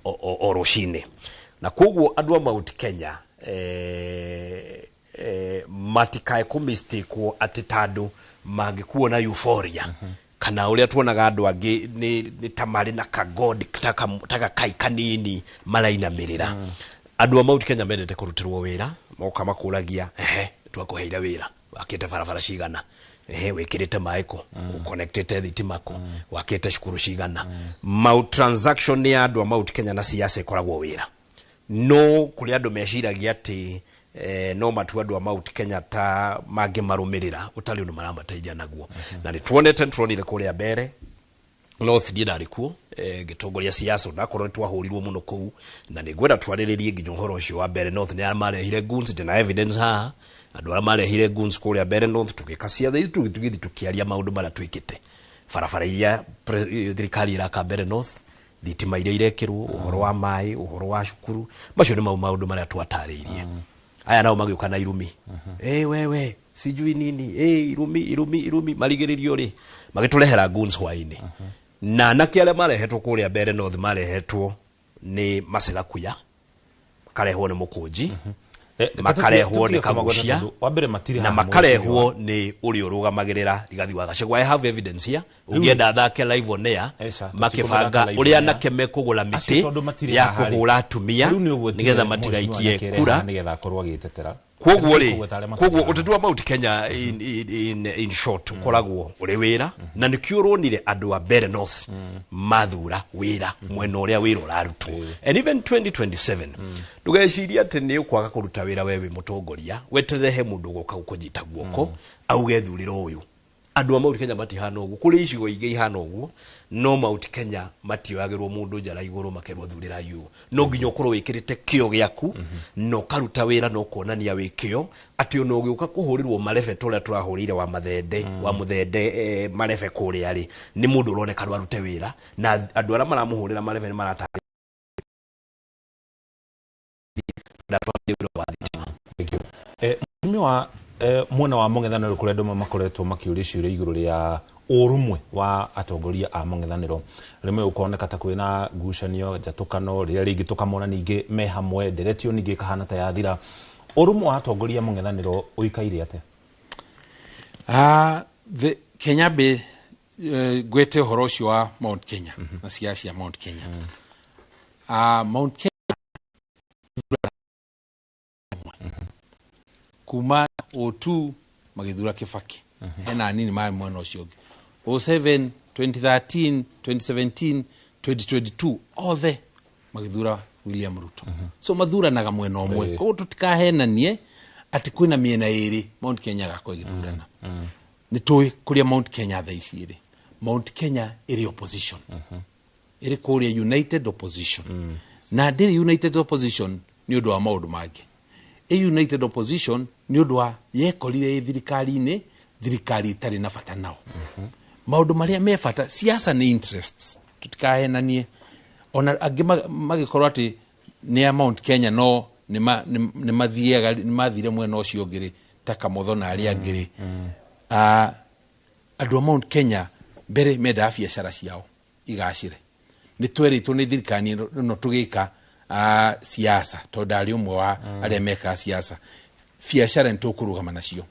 o rũcinĩ. Na koguo andũ a Mount Kenya matikae kũ mistake atĩ tandũ mangĩkuona euphoria kana Kana ũrĩa tuonaga andũ angĩ nĩ ta marĩ na kagod ta gakai kanini marainamĩrĩra. Andũ a Mount Kenya mendete kũrutĩrwo wĩra, moka makũragia, ehe, twakũheire wĩra, wakĩte barabara cigana, ehe, wĩkĩrĩte maĩ kũ, ũconnectĩte thitima kũ, wakĩte cukuru cigana. Mau transaction ya andũ a Mount Kenya na siasa ĩkoragwo wĩra. No kũrĩ andũ meciragia atĩ no matua andũ a Mount Kenya ta mangĩmarũmĩrĩra ũtarĩ ũndũ maramateithia naguo. Na nĩ tuonete, nĩtuonire kũrĩa mbere North, niĩ ndarĩ kuo ngĩtongoria siasa, onakorwo nĩ twahũrirwo mũno kũu, na nĩ ngwenda twarĩrĩrie nginya ũhoro ũcio wa mbere North. Nĩ arĩa marehire goons, ndĩna evidence haha, andũ arĩa marehire goons kũrĩa mbere North. Tũgĩka ciathe tũgĩthiĩ tũkĩaria maũndũ marĩa twĩkĩte, barabara iria thirikari ĩraka mbere North, thitima iria irekĩrwo, ũhoro wa maĩ, ũhoro wa cukuru. Macio nĩ mau maũndũ marĩa twatarĩirie. Aya nao magĩũka na irumi, wewe sijui nini, irumi irumi irumi, marigĩrĩrio rĩ magĩtũrehera goons hwainĩ. Na anake arĩa marehetwo kũrĩa mbere North marehetwo nĩ Macegakuya, makarehwo nĩ Mũkũnji, makarehwo nĩ Kagucia, wa mbere matirĩ na haha. Makarehwo nĩ ũrĩa ũrũgamagĩrĩra Rigathi wa Gachagua. I have evidence here, ũngĩenda thake live on air. Makĩbanga ũrĩa anake mekũgũra Acio mĩtĩ tondũ matirĩ ya haha rĩ. kũhũra atumia Rĩu nĩ ũgwetire nĩgetha mheshimiwa matigaikie Nyakere kura. haha nĩgetha akorwo agĩtetera. Koguo rĩ, Kũgweta arĩa matarĩ koguo haha. ũteti wa Mount Kenya in short ũkoragwo ũrĩ wĩra, na nĩkĩo ũronire andũ a mbere North mathura wĩra mwena ũrĩa wĩra ũrarutwo. And even 2027, ndũgecirie atĩ nĩ ũkwaga kũruta wĩra we wĩ mũtongoria, weterere he mũndũ ũgoka gũkũnyita guoko auge thurĩra ũyũ. Andũ a Mount Kenya matihana ũguo. Kũrĩ icigo ingĩ ihana ũguo, no Mount Kenya matioyagĩrwo mũndũ njara igũrũ makerwo thurĩra yu. No nginya ũkorwo wĩkĩrĩte kĩo gĩaku na ũkaruta wĩra na ũkonania wĩ kĩo, atĩ ona ũgĩũka kũhũrĩrwo marebe ta ũrĩa tũrahũrĩire wa mathende wa mũthende marebe kũrĩa rĩ, nĩ mũndũ ũroneka no arute wĩra, na andũ arĩa maramũhũrĩra marebe nĩ maratarĩria wĩra wa thitima. Thank you. Mheshimiwa, mwena wa mũng'ethanĩro kũrĩa andũ makoretwo makĩũria ciũria igũrũ rĩa ũrũmwe wa atongoria a mũng'ethanĩro, rĩmwe ũkoneka ta kwĩna ngucanio, njatũkano, rĩrĩa rĩngĩ tũkamona ningĩ me hamwe, nderetio ningĩ ĩkahana ta yathira. Ũrũmwe wa atongoria a mũng'ethanĩro ũikaire atĩa? The Kenya be ngwete ũhoro ũcio wa Mount Kenya na siasa cia Mount Kenya. Mount Kenya kuma 02 magĩthura Kibaki, hena anini marĩ mwena ũcio ũngĩ. 07, 2013, 2017, 2022, othe magĩthura William Ruto. So mathuranaga mwena ũmwe. Koguo tũtikahenanie atĩ kwĩna mĩena ĩrĩ Mount Kenya gakorwo ĩgĩthurana. Nĩ tũĩ kũrĩa Mount Kenya thaa ici ĩrĩ. Mount Kenya ĩrĩ opposition, ĩrĩ kũrĩa united opposition, na ndĩrĩ united opposition nĩ ũndũ wa maũndũ mangĩ. Ĩ united opposition nĩ ũndũ wa yekorire ĩ thirikari-inĩ, thirikari ĩtarĩ na bata nao. Maũndũ marĩa me bata, siasa nĩ interests, tũtikahenanie. Ona angĩ magĩkorwo atĩ nĩ a Mount Kenya, no nĩ mathiaga, nĩ mathire mwena ũcio ũngĩ rĩ, ta Kamotho na arĩa angĩ rĩ. Andũ a Mount Kenya mbere mendaga biacara ciao igacĩre. Nĩ twerĩtwo nĩ thirikari ĩno tũgĩka siasa, tondũ ndarĩ ũmwe wa arĩa mekaga siasa, biacara nĩ tũkũrũgama nacio.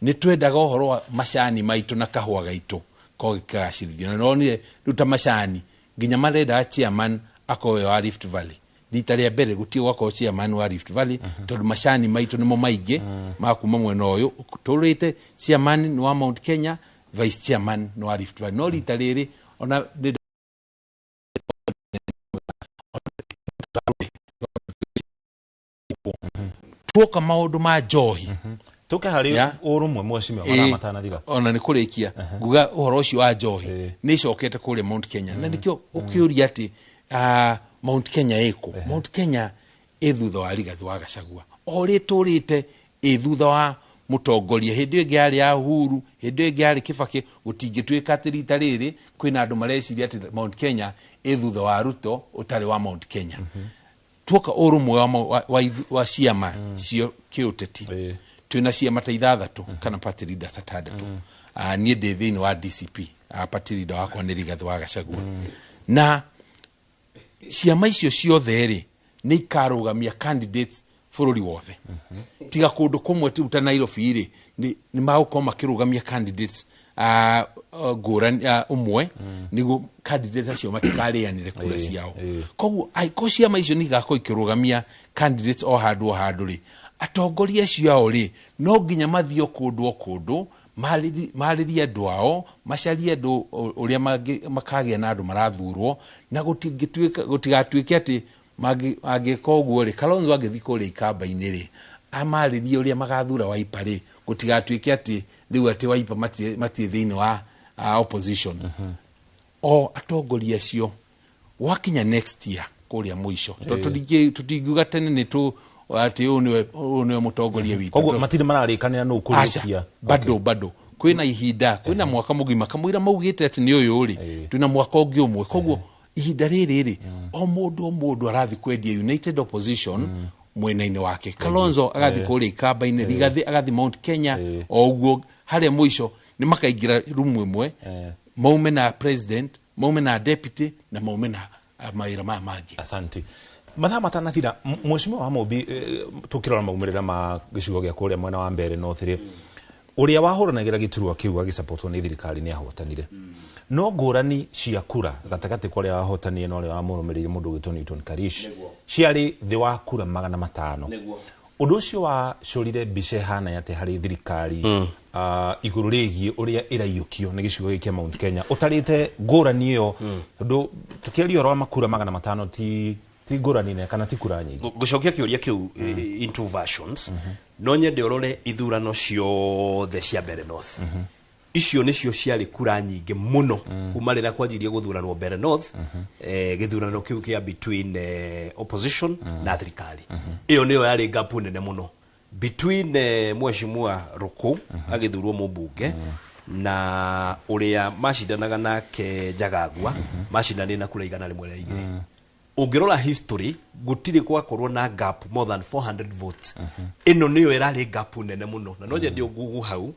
Nĩ twendaga ũhoro wa macani maitũ na kahũa gaitũ korwo gĩkagacĩrithio, na nonire rĩu ta macani nginya marendaga chairman akorwo wa Rift Valley. Rita rĩa mbere gũtirĩ gwakorwo chairman wa Rift Valley, tondũ macani maitũ nĩmo maingĩ ma kuma mwena ũyũ. Tũrĩte chairman nĩ wa Mount Kenya, vice chairman nĩ wa Rift Valley, no rita rĩrĩ ona nĩ tuoka maũndũ ma njohi. Tũke harĩ ũrũmwe, mheshimiwa, mathaa matanathira. Ona nĩ kũrĩkia nguga ũhoro ũcio wa njohi nĩ ĩcokete kũrĩa Mount Kenya, na nĩkĩo ũkĩũria atĩ Mount Kenya ĩkũ. Mount Kenya ĩ thutha wa Rigathi wa Gachagua, o ũrĩa ĩtũrĩte ĩ thutha wa mũtongoria. Hĩndĩ ĩyo ĩngĩ yarĩ ya Uhuru, hĩndĩ ĩyo ĩngĩ yarĩ Kibaki. Gũtingĩtuĩka atĩ rita rĩrĩ kwĩna andũ mareciria atĩ Mount Kenya ĩ thutha wa Ruto ũtarĩ wa Mount Kenya. Tuoka ũrũmwe wa ciama cio kĩũteti, twĩna ciama ta ithathatũ kana party leaders atandatũ. Niĩ ndĩ thĩinĩ wa DCP, party leader wakwa nĩ Rigathi wa Gachagua, na ciama icio ciothe rĩ nĩ ikarũgamia candidates. Bũrũri wothe tiga kũndũ kũmwe tu ta Nairobi rĩ, nĩ magũkorwo makĩrũgamia candidates ngũrani ũmwe, nĩguo candidates acio matikarĩanĩre kura ciao. Koguo angĩkorwo ciama icio nĩ igakorwo ikĩrũgamia candidates o handũ o handũ rĩ, atongoria acio ao rĩ, no nginya mathiĩ o kũndũ o kũndũ, marĩrie andũ ao, macarie andũ ũrĩa makagĩa na andũ marathurwo, na gũtigatuĩke atĩ mangĩka ũguo rĩ, Kalonzo angĩthiĩ kũrĩa ikamba-inĩ rĩ, amarĩrie ũrĩa magathura Wiper rĩ, gũtigatuĩke atĩ rĩu atĩ Wiper matirĩ thĩinĩ wa opposition. O atongoria acio gwakinya next year kũrĩa mũico, tondũ tũtingiuga tene nĩ tũ atĩ ũyũ nĩwe mũtongoria witũ. Koguo matirĩ mararĩkanĩra nũ Aca, kũrĩkia? Bado kwĩna ihinda, kwĩna mwaka mũgima kamũira maugĩte atĩ nĩ ũyũ rĩ, twĩna mwaka ũngĩ ũmwe. Koguo ihinda rĩrĩ rĩ, o mũndũ o mũndũ arathiĩ kwendia united opposition mwena-inĩ wake. Kalonzo agathiĩ kũrĩa ikamba-inĩ, Rigathĩ agathiĩ Mount Kenya, o ũguo harĩa mũico nĩ makaingĩra rumu ĩmwe, maume na president, maume na deputy, na maume na mawĩra maya mangĩ. Asante. Mathaa matanathira, mheshimiwa wa Mũmbi, tukĩrora maumĩrĩra ma gĩcigo gĩa kũrĩa mwena wa Mbere North rĩ, ũrĩa wahũranagĩra gĩturwa kĩu agĩsapotwo nĩ thirikari nĩ ahotanire, no ngũrani cia kura gatagatĩ kwa ũrĩa wahotanire na ũrĩa wamũrũmĩrĩire, mũndũ ũgĩtwo Newton Karish, ciarĩ thĩ wa kura 500. Ũndũ ũcio wacũrire mbica ĩhana atĩa harĩ thirikari igũrũ rĩgiĩ ũrĩa ĩraiyũkio nĩ gĩcigo gĩkĩ kĩa Mount Kenya, ũtarĩte ngũrani ĩyo? Tondũ tũkĩaria ũhoro wa makura 500, ti ngũrani nene kana ti kura nyingĩ. Ngũcokia kĩũria kĩu in two versions. No nyende ũrore ithurano ciothe cia Mbere North, icio nĩcio ciarĩ kura nyingĩ mũno kuma rĩrĩa kwanjirie gũthuranwo Mbere North. Gĩthurano kĩu kĩa between opposition na thirikari, ĩyo nĩyo yarĩ gap nene mũno between mheshimiwa Ruku agĩthurwo mũmbunge na ũrĩa macindanaga nake Njagagua, macindanire na kura 102. Ũngĩrora history, gũtirĩ gwakorwo na gap more than 400 votes. Ĩno nĩyo ĩrarĩ gap nene mũno, na no nyende ũngugu hau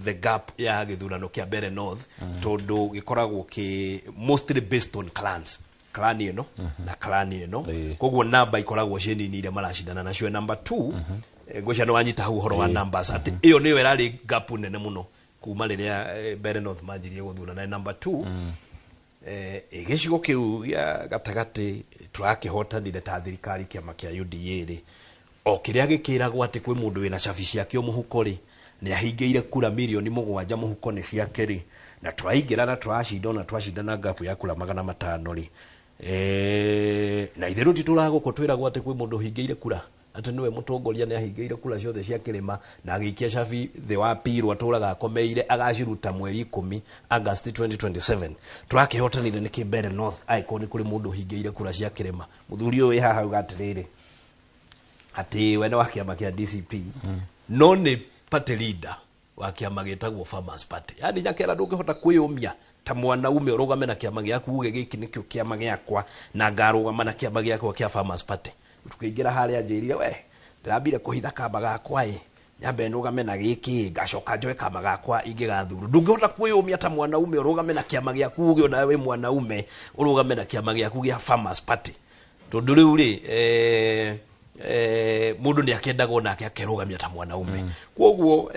the gap ya gĩthurano kĩa Mbere North, tondũ gĩkoragwo kĩ mostly based on clans, clan ĩno na clan ĩno, koguo namba ikoragwo ciĩ nini iria maracindana nacio. Number two, ngwĩciria nĩ wanyita hau ũhoro wa numbers, atĩ ĩyo nĩyo ĩrarĩ gap nene mũno kuma rĩrĩa Mbere North manjirie gũthurana. Number two, gĩcigo kĩu gĩa gatagatĩ tũrakĩhotanire ta thirikari, kĩama kĩa UDA rĩ, o kĩrĩa gĩkĩragwo atĩ kwĩ mũndũ wĩna cabi ciake o mũhuko rĩ, nĩ ahingĩire kura 7 mirioni mũhuko nĩ ciake rĩ, na tũraingĩra na tũracinda, ona twacinda na ngabu ya kura 500 rĩ, na itherũ ti tũragũkũ twĩragwo atĩ kwĩ mũndũ ũhingĩire kura, atĩ nĩwe mũtongoria nĩ ahingĩire kura ciothe cia kĩrĩma na agĩikia cabi thĩ wa pirwo, atũraga akomeire agaciruta mweri 10 August 2027. Tũrakĩhotanire nĩkĩ Mbere North angĩkorwo nĩ kũrĩ mũndũ ũhingĩire kura cia kĩrĩma? Mũthuri ũyũ wĩ haha auga atĩrĩrĩ, atĩ we nĩ wa kĩama kĩa DCP, no nĩ party leader wa kĩama gĩtagwo Farmers Party. Yani nyakera ndũngĩhota kwĩyũmia ta mwanaume ũrũgame na kĩama gĩaku, uge gĩkĩ nĩkĩo kĩama gĩakwa na ngarũgama na kĩama gĩakwa kĩa Farmers Party. Tukĩingĩra harĩa njĩrire, we ndĩrambire kũhitha kamba gakwa ĩ, nyambe nũgame na gĩkĩ, ngacoka njoe kama gakwa ingĩgathurwo. Ndũngĩhota kwĩyũmia ta mwanaume ũrũgame na kĩama gĩaku, uge onawe wĩ mwanaume ũrũgame na kĩama gĩaku gĩa Farmers Party, tondũ rĩu rĩ, mũndũ nĩ akĩendagwo nake akerũgamia ta mwanaume. Koguo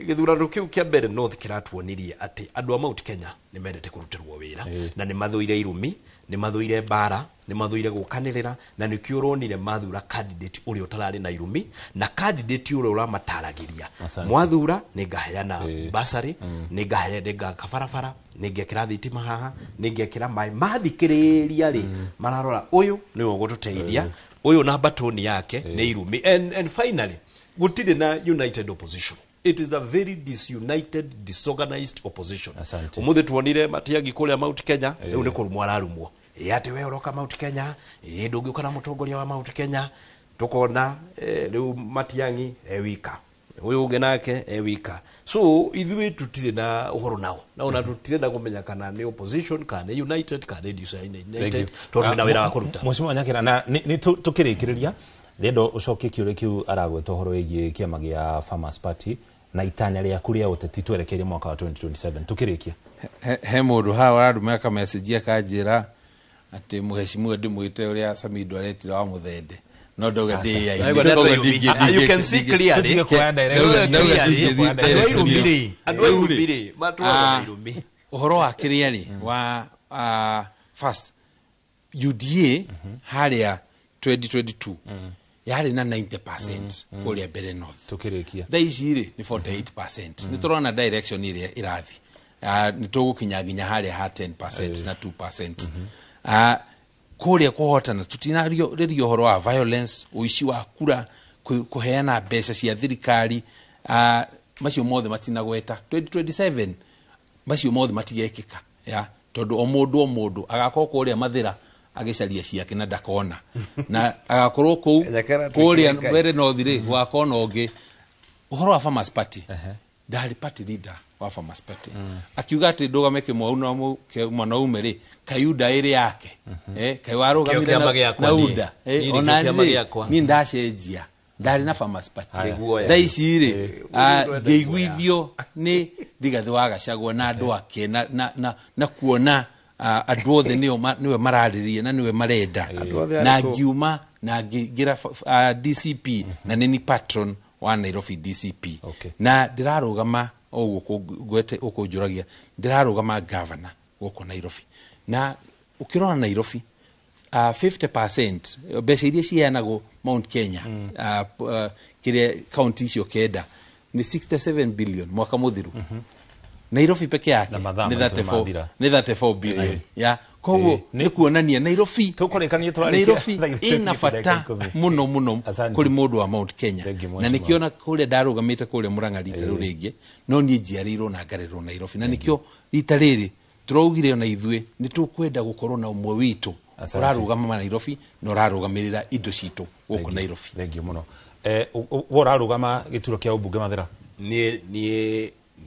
gĩthurano kĩu kĩa Mbere North kĩratuonirie atĩ andũ a Mount Kenya nĩ mendete kũrutĩrwo wĩra, na nĩ mathũire irumi, nĩ mathũire mbara, nĩ mathũire gũkanĩrĩra, na nĩkĩo ũronire mathura candidate ũrĩa ũtararĩ na irumi na candidate ũrĩa ũramataragĩria. Asante. Mwathura nĩ ngaheana basarĩ, nĩ ngahe, nĩ ngaka barabara, nĩ ngekĩra thitima haha, nĩ ngekĩra maĩ. Mathikĩrĩria rĩ, mararora ũyũ nĩwe ũgũtũteithia, ũyũ na batoni yake nĩ irumi. And finally, gũtirĩ na united opposition. It is a very disunited, disorganized opposition. Asante. Umuthi tuonire Matiang'i kũrĩa Mount Kenya, rĩu nĩ kũrumwo ararumwo, ĩ atĩ we ũroka Mount Kenya, ĩ ndũngĩũka na mũtongoria wa Mount Kenya. Tukona rĩu Matiang'i e wika, ũyũ ũngĩ nake e wika, so ithuĩ tũtirĩ na ũhoro nao, na ona tũtirĩ na kũmenya kana nĩ opposition, kana nĩ united, kana nĩ Thank you. disunited, tondũ twĩna wĩra wa kũruta. Mheshimiwa Nyakĩra, na nĩ tũkĩrĩkĩrĩria, ndĩrenda ũcokie kĩũria kĩu aragweta ũhoro wĩgiĩ kĩama gĩa Farmers Party na itanya rĩaku rĩa ũteti twerekeire mwaka wa 2027, tũkĩrĩkia. He mũndũ haha ũrandũmĩra kamessage akanjĩra atĩ mũheshimiwa ndĩmwĩte ũrĩa Samido aretire wa mũthende. No ndauga ndĩ Ndauga nĩ andũ a irumi. You can see clearly. Clearly. Andũ a irumi rĩ, andũ a irumi rĩ, matũraga na irumi. Ũhoro wa kĩrĩa rĩ wa first UDA harĩa 2022 yarĩ na 90% kũrĩa Mbere North. Tũkĩrĩkia thaa ici rĩ nĩ 48%. Nĩ tũrona direction ĩrĩa ĩrathiĩ. Nĩ tũgũkinya nginya harĩa ha 10% na 2%. Kũrĩa kũhotana tũtinarĩria ũhoro wa violence, ũici wa kura, kũheana mbeca cia thirikari, macio mothe matinagweta. 2027 macio mothe matigekĩka, ya tondũ o mũndũ agakorwo kũrĩa Mathĩra agĩcaria ciake na ndakona, na agakorwo kũu kũrĩa Mbere North rĩ gũgakorwo na ũngĩ. Ũhoro wa Farmers Party, ndarĩ party leader wa Farmers Party, akiuga atĩ ndũgame kĩmwau na mwanaume rĩ kayuda ĩrĩ yake, kaĩ warũgamire Kĩo kĩama gĩakwa na niĩ. UDA, Niĩ nĩkĩo ona kĩama niĩ gĩakwa. niĩ ndacenjia, ndarĩ na Farmers Party. Kĩguoya. Thaa ici rĩ Mũndũ enda ngĩiguithio nĩ Rigathĩ wa Gachagua na andũ ake na kuona andũ othe nĩwe mararĩria na nĩwe marenda, othe na arĩkũ? ngiuma na ngĩingĩra DCP, na nĩ ni patron wa Nairobi DCP. Na ndĩrarũgama o ũguo ngwete ũkũnjũragia, ndĩrarũgama governor gũkũ Nairobi. Na ũkĩrora Nairobi 50% mbeca iria ciheanagwo Mount Kenya, kĩrĩa kaunti icio kenda nĩ 67 billion mwaka mũthiru. Nairobi peke yake Na mathaa nĩ maitũ 34 mathira. nĩ 34 billion ya koguo nĩ kuonania Nairobi tũkũrĩkania tũrarĩkia Nairobi thaa ithatũ ĩna na bata ndagĩka ikũmi. mũno mũno Asante. kũrĩ mũndũ wa Mount Kenya. Thank you, Na mheshimiwa. nĩkĩo na kũrĩa ndarũgamĩte kũrĩa Murang'a rita rĩu rĩngĩ, no niĩ njiarĩirwo na ngarerwo Nairobi, na nĩkĩo rita rĩrĩ tũraugire ona ithuĩ nĩ tũkwenda gũkorwo na ũmwe witũ Asante. ũrarũgama Nairobi na ũrarũgamĩrĩra indo citũ gũkũ Nairobi. Thank you mũno. We ũrarũgama gĩturwa kĩa ũmbunge Mathĩra?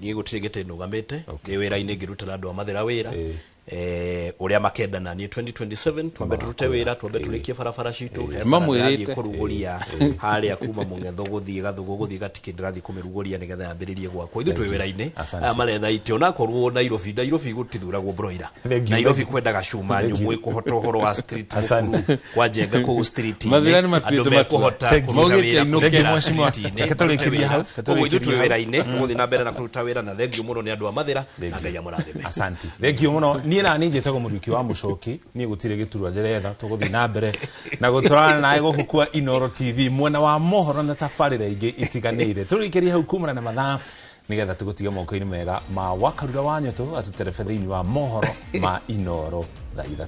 Niĩ gũtirĩ gĩtĩ nũgamĩte, nĩ wĩra-inĩ ngĩrutĩra andũ a Mathĩra wĩra ũrĩa makenda, na niĩ 2027 twambe tũrute wĩra, twambe tũrĩkie barabara citũ. He bara Mamwĩrĩte. ndĩrathiĩ kũrugũria harĩa kuma Mũng'etho gũthiĩ Gathũgũ gũthiĩ Gatikĩ, ndĩrathiĩ kũmĩrugũria nĩgetha yambĩrĩrie gwakwo. Ithuĩ twĩ wĩra-inĩ. Asante. Aya maretha itĩ, onakorwo Nairobi gũtithuragwo broiler. Thank you. Nairobi kwendaga cuma Thank you. nyũmũ ĩkũhota ũhoro wa street Asante. mũkuru kwa njenga kũu street-inĩ. Mathĩra nĩ matuĩte Andũ matua. mekũhota Thank you. kũruta Maugĩte wĩra inũke. kũgerera Thank you, mheshimiwa. street-inĩ, Reke tũrĩkĩrie hau. marute wĩra. Koguo ithuĩ twĩ Reke tũrĩkĩrie hau. wĩra-inĩ, tũgũthiĩ na mbere na kũruta wĩra, na thengiũ mũno nĩ andũ a Mathĩra, na Ngai amũrathime. Asante. Thank you mũno. Niĩ na niĩ njĩtagwo Mũriũki wa Mũcoki, niĩ gũtirĩ gĩturwa ndĩretha, tũgũthiĩ na mbere na gũtwarana nawe gũkũ kwa Inooro TV mwena wa mohoro na tabarĩra ingĩ itiganĩire. Tũrĩkĩrie hau kumana na mathaa nĩgetha tũgũtige moko-inĩ mega ma Wakarura wa Nyũtũ atũterebe thĩinĩ wa mohoro ma Inooro thaa 3.